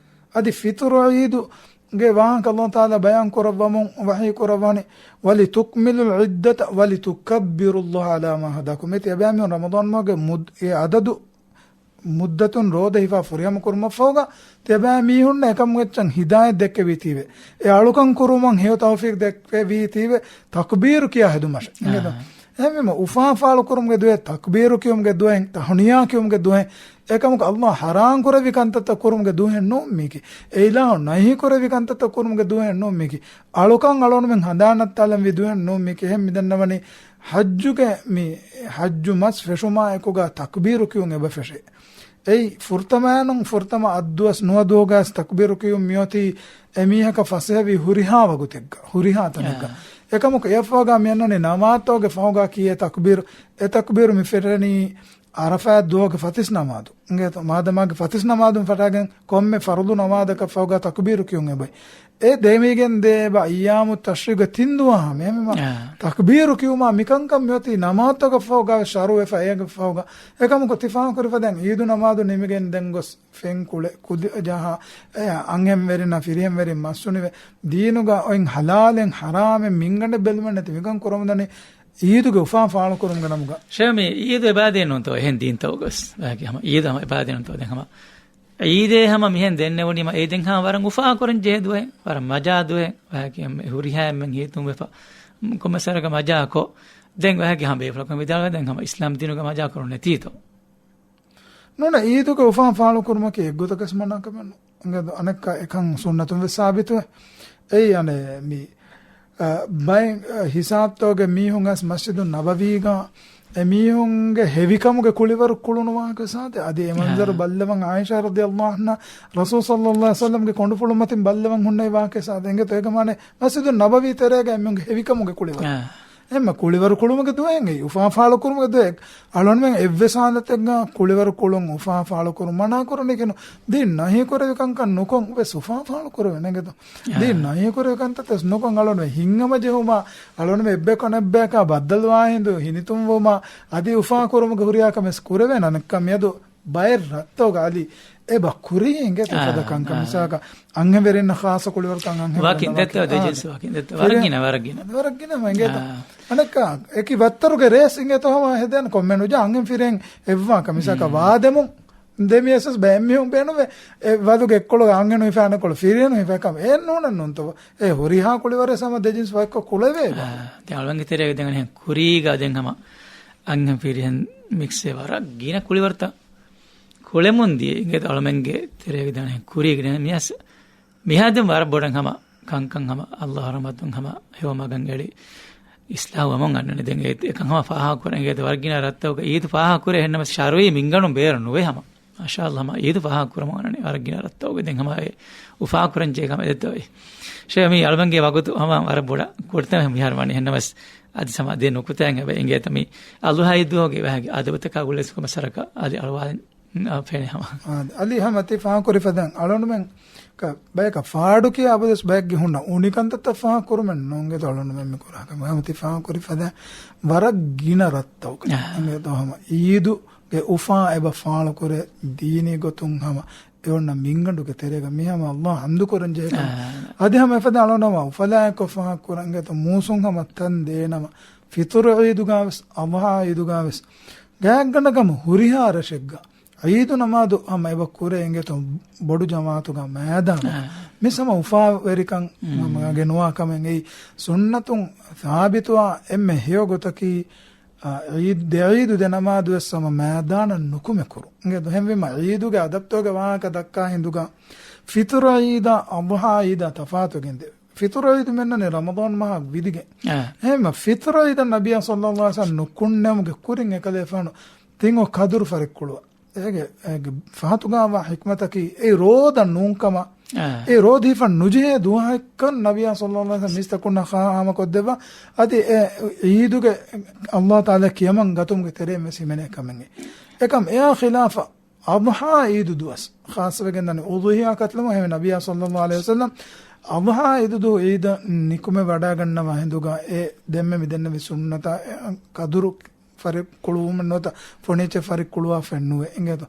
އަދި ފިޠުރު ޢީދުގެ ވާހަކަ ﷲ ތަޢާލާ ބަޔާން ކުރައްވަމުން ވަޙީ ކުރައްވަނީ، "ولتكملوا العدة ولتكبروا الله على ما هداكم." މި ތިޔަބައިމީހުން ރަމަޟާން މަހުގެ މުއްދަ-، އެ އަދަދު މުއްދަތުން ރޯދަ ހިފާ ފުރިހަމަ ކުރުމަށްފަހުގަ، ތިޔަބައިމީހުންނަށް އެކަމުގެ އެއްޗަށް ހިދާޔަތް ދެއްކެވީތީވެ. އެ އަޅުކަން ކުރުމަށް ހެޔޮ ތައުފީޤް ދެއްކެވީތީވެ، ތަކްބީރު ކިޔާ ހެދުމަށެއް. އާ. އިނގޭތޯ؟ އެހެންވީމަ، އުފާ ފާޅު ކުރުމުގެ ދުވަހެއް، ތަކްބީރު ކިޔުމުގެ ދުވަހެއް، ތަހުނިޔާ ކިޔުމުގެ ދުވަހެއް، އެކަމަކު ﷲ ޙަރާމް ކުރެއްވި ކަންތައްތައް ކުރުމުގެ ދުވަހެއް ނޫން މީކީ. އެ އިލާހު ނަހީ ކުރެއްވި ކަންތައްތައް ކުރުމުގެ ދުވަހެއް ނޫން މީކީ. އަޅުކަން އަޅުގަނޑުމެން ހަނދާން ނައްތާލަން ވީ ދުވަހެއް ނޫން މީކީ. އެހެން މިދަންނަވަނީ ޙައްޖުގެ މި ޙައްޖު މަސް ފެށުމާ އެކުގަ ތަކްބީރު ކިޔުން އެބަ ފެށޭ. އެއީ ފުރަތަމަ ނޫން، ފުރަތަމަ އައްދުވަސް ނުވަ ދުވަހުގަސް ތަކްބީރު ކިޔުން މިއޮތީ އެމީހަކަށް ފަސޭހަވީ ހުރިހާ ވަގުތެއްގަ، ހުރިހާ ތަނެއްގަ. އާ. އެކަމަކު އެއަށްފަހުގަ މި އަންނަނީ ނަމާދުތަކުގެ ފަހުގަ ކިޔޭ ތަކްބީރު. އެ ތަކްބީރު މި ފެށެނީ ޢަރަފާތް ދުވަހުގެ ފަތިސް ނަމާދު. އިނގޭތޯ؟ މާދަމާގެ ފަތިސް ނަމާދުން ފަށާގެން ކޮންމެ ފަރުޟު ނަމާދަކަށް ފަހުގަ ތަކްބީރު ކިޔުން އެބައި. އެ ދެމީގެން ދޭ އެބަ އައްޔާމު ތަޝްރީޤުގެ ތިން ދުވަހަށް މެ-، މެ-، މަ-، އާ. ތަކްބީރު ކިޔުމާ މިކަންކަން މިއޮތީ ނަމާދުތަކަށް ފަހުގަ ޝަރުޢުވެފަ އޭގެ ފަހުގަ. އެކަމަކު ތި ފާހަގަކުރި ފަދައިން އީދު ނަމާދު ނިމިގެން ދެން ގޮސް ފެން ކުޅެ ކުދި ޖަހާ، އެ އަންހެންވެރިންނާ ފިރިހެންވެރިން މަސް ހުނިވެ، ދީނުގަ އޮތް ޙަލާލެއް ޙަރާމެއް މިންގަނޑެއް ބެލުމެއް ނެތި މިކަން ކުރަމުންދަނީ އީދުގެ އުފާ ފާޅުކުރުމުގެ ނަމުގަ. ޝޭ، މި އީދު އެބައިދޭން ނޫންތޯ އެހެން ދީންތަކުގަސް؟ ވަކި ހަމަ އީދު ހަމަ އެބައިދޭން ނޫންތޯ؟ ދެން ހަމަ އީދޭ ހަމަ މިހެން ދެންނެވުނީމަ އޭ ދެން ހަމަ ވަރަށް އުފާކުރަން ޖެހޭ ދުވަހެއް، ވަރަށް މަޖާ ދުވަހެއް، ވަކި ހަމަ ހުރިހާ އެންމެން ހިތުންވެފަ ކޮންމެސް ވަރަކަށް މަޖާކޮށް، ދެން ވަކި ހަމަ ބޭފުޅަކު ވިދާޅުވެ ދެން ހަމަ އިސްލާމް ދީނުގަ މަޖާކުރުން ނެތީތޯ؟ ނޫނޭ، އީދުގެ އުފާ ފާޅުކުރުމަކީ އެއްގޮތަކަސް މަނާކަމެއް ނޫން. އަނެއްކާ އެކަން ސުންނަތުން ވެސް ސާބިތުވޭ. އެއީ އަނެއް މި، އަ، ބައެއް، އަ، ހިސާބްތަކުގެ މީހުން އައިސް މަސްޖިދު ނަބަވީގަ އެ މީހުންގެ ހެވިކަމުގެ ކުޅިވަރު ކުޅުނު ވާހަކަ ސާދެ. އަދި އެ މަންޒަރު އާ. ބައްލަވަން ޢާއިޝާ ރަޟިޔަﷲ ޢަންހާ ރަސޫލު ޞައްލަﷲ ޢަލައިހި ވަސައްލަމްގެ ކޮނޑުފުޅު މަތިން ބައްލަވަން ހުންނެވި ވާހަކަ ސާދެ. އެނގޭތޯ އޭގެ މާނަ މަސްޖިދު ނަބަވީ ތެރޭގަ އެމީހުންގެ ހެވިކަމުގެ ކުޅިވަރު. އާ. އެހެންމަ ކުޅިވަރު ކުޅުމުގެ ދުވަހެއް އެއީ އުފާ ފާޅުކުރުމުގެ ދުވަހެއް. އަޅުގަނޑުމެން އެއްވެސް ހާލަތެއްގަ ކުޅިވަރު ކުޅުން އުފާ ފާޅުކުރުން މަނާކުރަނީކީ ނޫން. ދީން ނަހީކުރެވި ކަންކަން ނުކޮށް ވެސް އުފާ ފާޅުކުރެވޭ ނެގެދޯ. އާ. ދީން ނަހީކުރެވި ކަންތައްތައް ވެސް ނުކޮށް އަޅުގަނޑުމެން ހިތްހަމަޖެހުމާ، އަޅުގަނޑުމެން އެއްބަޔަކު އަނެއްބަޔަކާ ބައްދަލުވާ ހިނދު ހިނިތުންވުމާ، އަދި އުފާކުރުމުގެ ހުރިހާ ކަމެއް ވެސް ކުރެވޭނެ. އަނެއްކާ މިއަދު ބައެއް ރަށްތަކުގަ އަލި އެބަ ކުރީ އިނގޭތޯ އާ، ފަދަ ކަންކަން. އާ. މިސާލަކަށް އަންހެންވެރިންނަށް ޚާއްޞަ ކުޅިވަރުތައް އަންހެންވެރިންނަށް ވަކި ވަކި. ދެއްތޯ ދެ އާ. ޖިންސް ވަކި ދެއްތޯ. ފިރިހެން ވަރަށް ގިނަ، ވަރަށް ގިނަ. ވަރަށް ގިނަ އިނގޭތޯ. އާ. އަނެއްކާ އެކި ވައްތަރުގެ ރޭސް އިނގޭތޯ ހަމަ ހެދޭނެ ކޮންމެ ނުޖާ އަންހެން ފިރިހެން އެއްވާ ކަމަށް. މިސާލަކަށް މް. ވާދެމުން ދެ މީސް ބައެއް މީހުން ބޭނުންވޭ. އެ ވަލުގެ އެއްކޮޅުގަ އަންހެނު ހިފާ އަނެއްކޮޅު ފިރިހެނު ހިފާ ކަމަށް. އެ ނޫނެއް ނޫންތޯ. އެ ހުރިހާ ކުޅިވަރެއް ހަމަ ދެ ޖިންސް ވަކިކޮށް ކުޅެވޭ. އާ، ދެ އަޅުގަނޑުގެ ތެރޭގަ ދެން އަނެއް ކުރީގަ ދެން ހަމަ އަންހެން ފިރިހެން މިކްސް ވެ ވަރަށް ގިނަ ކުޅިވަރުތައް ކުޅެމުން ދިޔަ އިނގޭތޯ އަޅުމެންގެ ތެރޭގަ ދާނެ ކުރީގަ މިއަސް މިހާދެން ވަރަށް ބޮޑަށް ހަމަ ކަންކަން ހަމަ ﷲ ރަޙްމަތުން ހަމަ ހެޔޮ މަގަށް އެޅި އިސްލާހު ވަމުން އަންނަނީ. ދެން އެ އެކަން ހަމަ ފާހަގަކުރަން އިނގޭތޯ ވަރަށް ގިނަ ރަށްތަކުގަ އީދު ފާހަގަކުރޭ އެހެންނަމަސް ޝަރުޢީ މިންގަނޑުން ބޭރު ނުވޭ ހަމަ. މާޝާﷲ، ހަމަ އީދު ފާހަގަ ކުރަމާ ވަނަނީ ވަރަށް ގިނަ ރައްތައުގެ. ދެން ހަމަ އެ އުފާ ކުރަން ޖެހޭ ކަމެއް ދެއްތޯ އެ. ޝޭ މީ އަޅުމެންގެ ވަގުތު ހަމަ ވަރަށް ބޮޑަށް ކުރިތަން މިހާރު ވަނީ. އެހެންނަމަވެސް އަދި ސަމާ ދޭ ނުކުތައިން އެބަ އެނގޭތަ މީ އަޟްޙާ އީދުގެ ވަހަކީ އަދަބުތަކާ ގުޅޭ ކޮންމެ ސަރަކަށް އަދި އަޅުވާލިން އާ، ފެނޭ ހަމަ. އާ، އަދި ހަމަ ތި ފާހަގަކުރި ފަދައިން އަޅުގަނޑުމެން ކަ-، ބަޔަކަށް ފާޑު ކިޔާ އަބަދުވެސް ބަޔެއްގެ ހުންނަ އުނިކަންތައްތައް ފާހަގަކުރުމެއް ނޫން އިނގޭތޯ އަޅުގަނޑުމެން މި ކުރާ ކަމެއް. ހަމަ ތި ފާހަގަކުރި ފަދައިން ވަރަށް ގިނަ ރައްތައުގަ. އާ. އިނގޭތޯ ހަމަ އީދުގެ އުފާ އެބަ ފާޅުކުރޭ ދީނީ ގޮތުން ހަމަ އެ އޮންނަ މިންގަނޑުގެ ތެރޭގަ މި ހަމަ އަﷲ ޙަމްދު ކުރަން ޖެހޭ ކަމެއް. އާ. އަދި ހަމަ އެފަދަ އަޅުގަނޑު ހަމަ އުފަލާއެއްކޮށް ފާހަގަކުރަން އިނގޭތޯ މޫސުން ހަމަ ތަން ދޭނަމަ ފިޠުރު ޢީދުގަވެސް އަޟްޙާ ޢީދުގަވެސް ގާތްގަނޑަކަށް ހުރިހާ ރަށެއްގަ ޢީދު ނަމާދު ހަމަ އެބަ ކުރޭ އިނގޭތޯ ބޮޑު ޖަމާޢަތުގަ މައިދާނަށް. އާ. މިސް ހަމަ އުފާވެރިކަން މް. ހަމަ ގެނުވާ ކަމެއް އެއީ ސުންނަތުން ސާބިތުވާ އެންމެ ހެޔޮ ގޮތަކީ، އާ، ޢީދު، ދެ ޢީދު ދެ ނަމާދުވެސް ހަމަ މައިދާނަށް ނުކުމެ ކުރުން. އިނގޭތޯ އެހެންވީމަ ޢީދުގެ އަދަބްތަކުގެ ވާހަކަ ދައްކާ ހިނދުގަ ފިޠުރު ޢީދާ އަޟްޙާ ޢީދާ ތަފާތު ގެންދެވޭ. ފިޠުރު ޢީދު މިއޮންނަނީ ރަމަޟާން މަހާ ވިދިގެން. އާ. އެހެންމަ ފިޠުރު ޢީދަށް ނަބިއްޔާ ޞައްލައްލާހު ޢަލައިހި ވަސައްލަމަ ނުކުންނެވުމުގެ ކުރިން އެކަލޭފާނު ތިން އޮ ކަދުރު ފަރިއްކުޅުވާ. އޭގެ، އޭގެ ފަހަތުގަވާ ޙިކްމަތަކީ އެ ރޯދަ ނޫންކަމަށް، އާ. އެ ރޯދަ ހިފަން ނުޖެހޭ ދުވަހެއްކަން ނަބިއްޔާ ޞައްލައްލާހު ޢަލައިހި ވަސައްލަމަ މީސްތަކުންނަށް ޚާއްމަކޮށްދެއްވާ. އަދި އެ ޢީދުގެ އަﷲ ތަޢާލާ ކިޔަމަން ގަތުމުގެ ތެރެއިން ވެސް ހިމެނޭ ކަމެއް. އެކަމް އެއާ ޚިލާފަށް އަޟްޙާ ޢީދު ދުވަސް ޚާއްޞަވެގެން ދަނީ އުޟުޙިޔާ ކަތިލުމަށް. އެހެން ނަބިއްޔާ ޞައްލައްލާހު ޢަލައިހި ވަސައްލަމަ އަޟްޙާ ޢީދު ދުވަހު ޢީދަށް ނިކުމެ ވަޑައިގަންނަވާ ހިނދުގަ އެ ދެންމެ މި ދެންނެވި ސުންނަތާ ކަދުރު ފަރިއްކުޅުވުމެއް ނުވަތަ ފަނިޗަރ ފަރިއްކުޅުވާފައެއް ނުވޭ އިނގޭތޯ.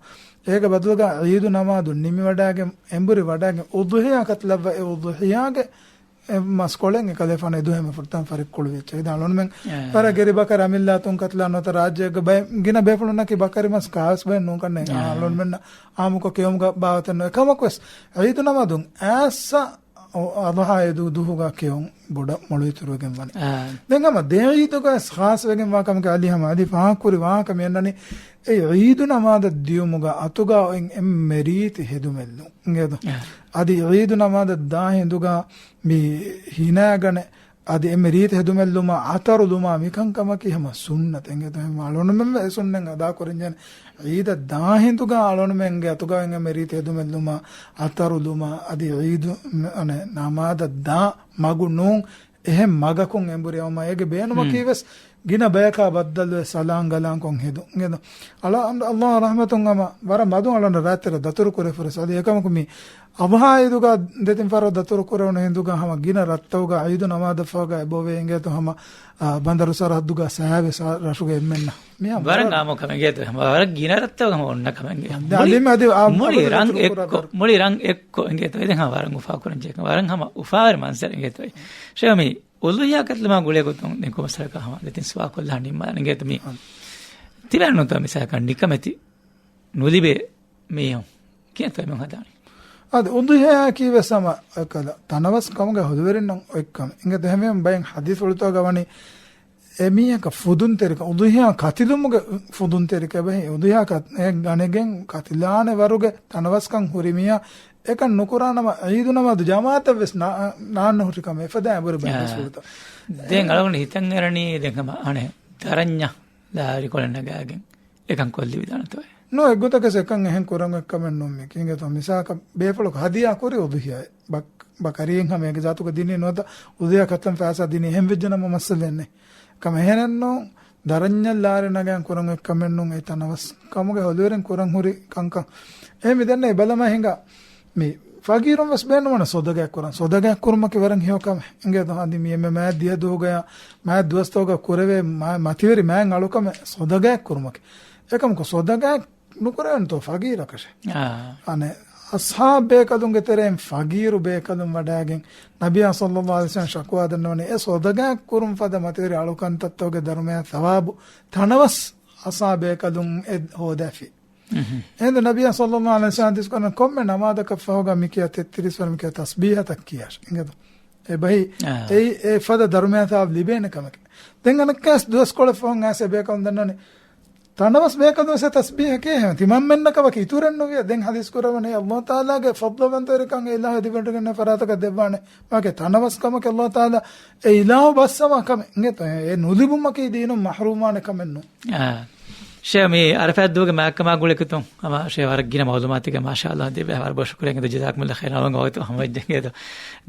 އޭގެ ބަދަލުގަ ޢީދު ނަމާދު ނިމިވަޑައިގެން އެނބުރި ވަޑައިގެން އުޟުޙިޔާ ކަތިލައްވާ އެ އުޟުޙިޔާގެ އެ މަސްކޮޅެއް އެކަލޭފާނު އެދުވަހެއް ފުރަތަމަ ފަރިއްކުޅުވި އެއްޗެއް. އިދާ އަޅުގަނޑުމެން އާ. ވަރަށް ގެރި ބަކަރި އަމިއްލަ އަތުން ކަތިލާ ނުވަތަ ރާއްޖޭގަ ބައެއް ގިނަ ބޭފުޅުންނަކީ ބަކަރި މަސް ކާވެސް ބައެއް ނޫންކަންނޭ. އާ. އަޅުގަނޑުމެންނަށް އާއްމުކޮށް ކެއުމުގަ ބާވަތެއް ނުވޭ. ކަމަކުވެސް ޢީދު ނަމާދުން އައިސް އަޟްޙާ ޢީދު ދުވަހުގަ ކެއުން ބޮޑަށް މޮޅު އިތުރުވެގެން ވަނީ. އާ. ދެން ހަމަ ދެ ޢީދުގަ ޚާއްޞަވެގެންވާ ކަމަކަށް އަލީ ހަމަ އަދި ފާހަގަކުރި ވާހަކަ މިއަންނަނީ އެ ޢީދު ނަމާދަށް ދިޔުމުގަ އަތުގަ އޮތް އެންމެ ރީތި ހެދުމެއްލުން އިނގޭތޯ. އާ. އަދި ޢީދު ނަމާދަށް ދާ ހިނދުގަ މި ހިނާގަނެ އަދި އެންމެ ރީތި ހެދުމެއްލުމާ އަތަރު ލުމާ މިކަންކަމަކީ ހަމަ ސުންނަތެއް އިނގޭތޯ. ހަމަ އަޅުގަނޑުމެން އެ ސުންނަތް އަދާކުރަންޖެހޭނެ. ޢީދަށް ދާ ހިނދުގަ އަޅުގަނޑުމެންގެ އަތުގަ އެންމެ ރީތި ހެދުމެއްލުމާ އަތަރު ލުމާ އަދި ޢީދު ނަމާދަށް ދާ މަގު ނޫން އެހެން މަގަކުން އެނބުރި އައުމާ އޭގެ ބޭނުމަކީ ހުން. ވެސް ގިނަ ބަޔަކާ ބައްދަލުވެ ސަލާން ގަލާންކޮށް ހެދުން. އިނގޭތޯ. އަޅާ، އަﷲ ރަޙްމަތުން ހަމަ ވަރަށް މަދު އަޅުގަނޑަށް ރާއްތެރެ ދަތުރު ކުރެ ފުރަސް. އަދި އެކަމަކު މި އަޟްޙާ ޢީދުގަ ދެތިން ފަހަރަށް ދަތުރު ކުރެވުނު ހިނދުގަ ހަމަ ގިނަ ރައްތައުގަ ޢީދު ނަމާދަށްފަހުގަ އެބޮވޭ އިނގޭތޯ ހަމަ، އާ، ބަނދަރު ސަރަހައްދުގަ ސައިވެސް ރަށުގެ އެންމެންނަށް. މި ހަމަ ވަރަށް ވަރަށް އާއްމު ކަމެއް އިނގޭތޯ. ހަމަ ވަރަށް ގިނަ ރައްތައުގަ ހަމަ އޮންނަ ކަމެއް އިނގޭ. އަދި މުޅި، އަދި އާ، މުޅި އަބަދު ރަން ދަތުރު ކުރާ އެއްކޮށް، ބަރު. މުޅި ރަން އެއްކޮށް އިނގޭތޯ. އެ ދެން ހަމަ ވަރަށް އުފާކުރަން ޖެހޭ ކަމެއް. ވަރަށް ހަމަ އުފާވެރި މަންޒަރެއް އިނގޭތޯ. ޝޭ މި އުޟުޙިޔާ ކަތިލުމާ ގުޅޭ ގޮތުން ދެން ކޮންމެ ސަރަކަށް ހަމަ ދެތިން ސުވާލުކޮށްލާ ނިންމާލަން އިނގޭތޯ މި. އަން. ތިބޭނުންތޯ މިސާލަކަށް ނިކަމެތި ނުލިބޭ މީހުން ކިހިނެއްތޯ އެމީހުން ހަދާނީ؟ އަދި އުޟުޙިޔާއަކީ ވެސް ހަމަ އެކަލަ ތަނަވަސް ކަމުގެ ހުރިވެރިންނަށް އޮތް ކަމެއް. އިނގޭތޯ އެހެންވީމަ ބައެއް ޙަދީޘްފުޅުތަކުގަ ވަނީ އެމީހަކަށް ފުދުންތެރިކަން، އުޟުޙިޔާ ކަތިލުމުގެ ފުދުންތެރިކަން އެބަހީ، އުޟުޙިޔާ ކަ-، އެ ގަނެގެން ކަތިލާނެ ވަރުގެ ތަނަވަސްކަން ހުރި މީހާ އެކަން ނުކުރާނަމަ، ޢީދު ނަމާދު ޖަމާޢަތަށް ވެސް ނާ-، ނާންނަ ހުރި ކަމެއް އެފަދަ އެނބުރި ބައެއް އާ. ސުވަރުތަ. ދެން އަޅުގަނޑު ހިތަށް އެރަނީ ދެން ހަމަ އަނެއް ދަރަންޏަށް ލާރިކޮޅެއް ނަގާގެން އެކަން ކޮށްލި ވިދާނެތޯއޭ. ނޫން އެއްގޮތަކަށް އެކަން އެހެން ކުރަން އޮތް ކަމެއް ނޫން މީ. ކިނގޭތޯ މިސާލަކަށް ބޭފުޅަކު ހަދިޔާ ކުރި އުޟުޙިޔާއެއް. ބަ-، ބަކަރީއެއް ހަމަ އޭގެ ޒާތުގަ ދިނީ ނުވަތަ އުޟުޙިޔާ ކަތަން ފައިސާ ދިނީ އެހެން ވެއްޖެ ނަމަ މައްސަލައެއް ނެތް. ކަމަށް އެހެނެއް ނޫން. ދަރަންޏަށް ލާރި ނަގާ ކުރަން އޮތް ކަމެއް ނޫން. އެ ތަނަވަސް ކަމުގެ ހުރިވެރިން ކުރަން ހުރި ކަންކަން. އެހެން މި ދެންނެވި ބަލަމާ ހިނގާ. މި ފަގީރުން ވެސް ބޭނުންވަނީ ޞަދަގާތް ކުރަން. ޞަދަގާތް ކުރުމަކީ ވަރަށް ހެޔޮ ކަމެއް. އިނގޭތޯ އަދި މި އެންމެ މާތް ދިޔަ ދުވަހުގަޔާ، މާތް ދުވަސްތަކުގަ ކުރެވޭ މާ-، މަތިވެރި މާތް އަޅުކަމެއް ޞަދަގާތް ކުރުމަކީ. އެކަމަކު ޞަދަގާތް ނުކުރެވޭނެތޯ ފަގީރަކަށެއް. އާ. އަނެއް އަޞްޙާބު ބޭކަލުންގެ ތެރެއިން ފަގީރު ބޭކަލުން ވަޑައިގެން ނަބިއްޔާ ޞައްލައްލާހު ޢަލައިހި ވަސައްލަމަށް ޝަކުވާ ދަންނަވަނީ އެ ޞަދަގާތް ކުރުން ފަދަ މަތިވެރި އަޅުކަންތައްތަކުގެ ދަރުމަޔާ ޘަވާބު ތަނަވަސް އަޞްޙާބު ބޭކަލުން އެ ހޯދާފި. އެހިނދު ނަބިއްޔާ ޞައްލައްލާހު ޢަލައިހި ވަސައްލަމަ ޙަދީޘް ކުރަން ކޮންމެ ނަމާދަކަށް ފަހުގަ މިކިޔާ ތެއްތިރީސް ވަރަށް މިކިޔާ ތަސްބީޙަތައް ކިޔާށޭ. އިނގޭތޯ. އެބަހީ އާ. އެއީ އެ ފަދަ ދަރުމަޔާ ޘަވާބު ލިބޭނެ ކަމެކޭ. ދެން އަނެއްކާވެސް ދުވަސްކޮޅެއް ފަހުން އައިސް އެ ބޭކަލުން ދަންނަވަނީ ތަނަވަސް ބޭކަލުން ވެސް ތަސްބީޙަ ކިޔޭ ތިމަންމެންނަކަށް ވަކި އިތުރެއް ނުވިޔަ. ދެން ޙަދީޘް ކުރައްވަނީ ﷲ ތަޢާލާގެ ފަޟްލުވަންތަވެރިކަން އެ އިލާހު ދެމެދުގަ އިންނަ ފަރާތަކަށް ދެއްވާނެ. މާކެ ތަނަވަސް ކަމަކީ ﷲ ތަޢާލާ އެ އިލާހު ބައްސަވާ ކަމެއް. އިނގޭތޯ އެ ނުލިބުމަކީ ދީނުން މަޙްރޫމްވާނެ ކަމެއް ނޫން. އާ. ޝޭ، މި އަރަފާތް ދުވަހުގެ މާތްކަމާ ގުޅޭގޮތުން ހަމަ ޝޭ ވަރަށް ގިނަ މައުލޫމާތެއް މާޝާﷲ ދެއްވާ، ވަރަށް ބޮޑަށް ޝުކުރިއްޔާ. އިނގޭތޯ ޖަޒާކުމުﷲ ޚައިރާ. އަޅުގަނޑު ވަގުތު ހަމަވެއްޖެ. އިނގޭތޯ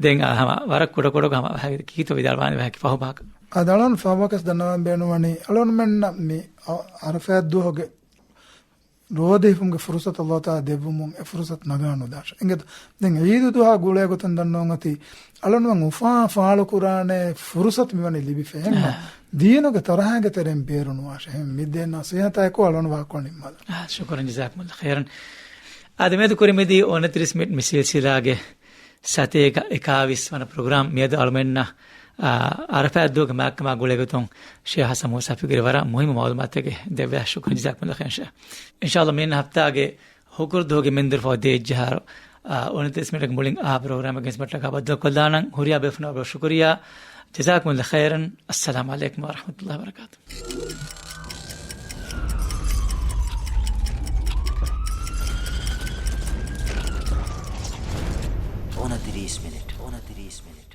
ދެން އާ ހަމަ ވަރަށް ކުޑަ ކުޑަކޮށް ހަމަ ކީއްތޯ ވިދާޅުވާނެ ވެހަކި ފަހު ބާކަށް. އާދެ، އަޅުގަނޑު ފަހުބާކަށް ދަންނަވަން ބޭނުންވަނީ އަޅުގަނޑުމެންނަށް މި އަ-، އަރަފާތް ދުވަހުގެ ރޯދަ ހިފުމުގެ ފުރުސަތު ﷲ ތަޢާލާ ދެއްވުމުން އެ ފުރުސަތު ނަގާ ނުދާށޭ. އިނގޭތޯ ދެން ޢީދު ދުވަހާ ގުޅޭގޮތުން ދަންނަވަން އޮތީ އަޅުގަނޑުމެން އުފާ ފާޅުކުރާނެ ފުރުސަތު މިވަނީ ލިބިފަ. އެހެންމަ އާ. ދީނުގެ ތަރަހައިގެ ތެރެއިން ބޭރު ނުވާށޭ. އެހެން މި ދޭ ނަޞޭޙަތާއެކު އަޅުގަނޑު ވާހަކަކޮޅު ނިންމާލަން. އާ، ޝުކުރަން ޖަޒާކުމުﷲ ޚައިރަން. އާދެ، މިއަދު ކުރިމަތީ އުނަތިރީސް މިނިޓް މި ސިލްސިލާގެ ސަތޭކަ އެކާވީސް ވަނަ ޕްރޮގްރާމް. މިއަދު އަޅުމެންނަށް، އާ، އަރަފާތް ދުވަހުގެ މާތްކަމާ ގުޅޭގޮތުން ޝޭހް ޙަސަން މޫސާ ފިކުރީ ވަރަށް މުހިއްމު މައުލޫމާތެއް ދެއްވާ. ޝުކުރަން ޖަޒާކުމުﷲ ޚައިރަން ޝޭހް. އިންޝާﷲ މިއަންނަ ހަފްތާގެ ހުކުރު ދުވަހުގެ މެންދުރު ފަހު ދޭއްޖަހާރު، އާ، އުނަތިރީސް މިނިޓްގެ މުޅިން އާ ޕްރޮގްރާމެއްގެ ހިސްމަތަކާ ބައްދަލުކޮށްލާނަން. ހުރިހާ ބޭފުޅުންނަށް ވަރަށް ޝުކުރިއްޔާ. ޖަޒާކުމުﷲ ޚައިރަން. އައްސަލާމު ޢަލައިކުމް ވަރަޙްމަތުﷲ ވަބަރަކާތުހު. އުނަތިރީސް މިނިޓް. އުނަތިރީސް މިނިޓް.